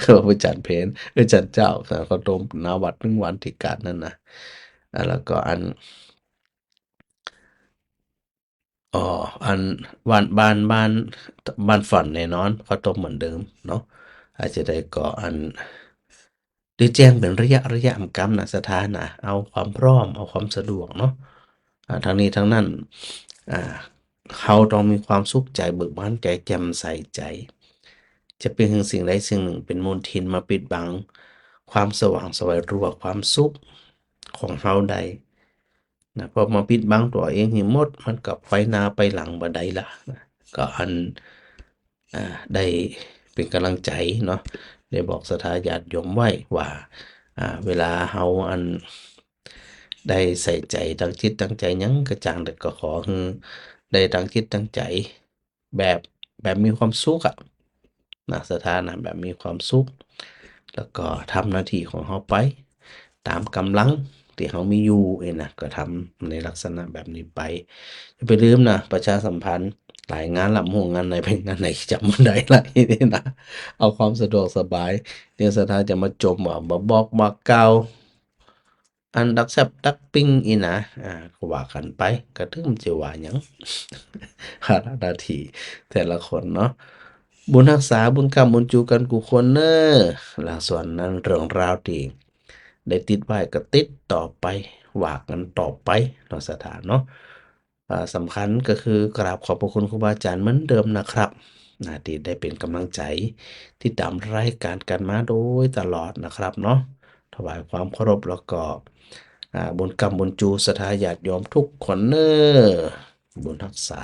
ก็พระอาจารย์เพน เออ อาจารย์เจ้า ข้าวต้มหน้าวัดหนึ่งวันติดกั๋นนั่นนะ อ่ะ แล้วก็อัน อ๋อ อัน บ้าน บ้าน บ้าน บ้านฝันแน่นอน ข้าวต้มเหมือนเดิมเนาะ อาจจะได้ก็อัน ได้แจ้งเป๋นระยะระยะ อำกำนะ ศรัทธานะ เอาความพร้อม เอาความสะดวกเนาะ อ่า ทั้งนี้ทั้งนั้น อ่า เฮาต้องมีความสุขใจ๋ เบิกบานใจ๋ แจ่มใสใจ๋ จะเป๋นสิ่งใดสิ่งหนึ่งเป๋นมลทินมาปิดบังความสว่างไสว หรือว่าความสุขของเฮาได้ นะ พอมาปิดบังตั๋วเองหื้อหมด มันก็ไปหน้าไปหลังบ่ได้ละ นะ ก็อัน อ่า ได้เป๋นก๋ำลังใจ๋เนาะ ได้บอกศรัทธาญาติโยมไว้ว่า อ่า เวลาเฮาอัน ได้ใส่ใจ๋ตั้งจิตตั้งใจ๋หยังก็จ้าง แต่ก็ขอหื้อได้ตั้งจิตตั้งใจ๋ แบบ แบบมีความสุขอะนะ ศรัทธานะ แบบมีความสุข แล้วก็ทำหน้าตี้ของเฮาไปต๋ามก๋ำลังตี้เฮามีอยู่เองนะ ก็ทำในลักษณะแบบนี้ไป อย่าไปลืมนะ ประชาสัมพันธ์หลายงานละ บ่ฮู้งานไหนเป๋นงานไหน จ๋ำบ่ได้ละนี่นะ เอาความสะดวกสบาย เดี๋ยวศรัทธาจะมาจ่มว่าบ่บอกบ่กล่าว อันดักแซ่บดักปิ้งอี้นะ อ่า ก็ว่ากั๋นไป ก็ตึงจะว่าหยัง ภาระหน้าตี้แต่ละคนเนาะ บุญฮักษา บุญกำบุญจูกั๋นกู้คนเน่อ แล้วส่วนนั้นเรื่องราวตี้ได้ติดไว้ก็ติดต่อไป ว่ากั๋นต่อไปเนาะ ศรัทธาเนาะ อ่า สำคัญก็คือกราบขอบพระคุณครูบาอาจารย์เหมือนเดิมนะครับ นะ ตี้ได้เป๋นก๋ำลังใจ๋ ติดต๋ามรายก๋านกั๋นมาโดยตลอดนะครับเนาะ ถวายความเคารพ แล้วก็ อ่า บุญกำบุญจูศรัทธาญาติโยมกู้คนเน่อ บุญฮักษา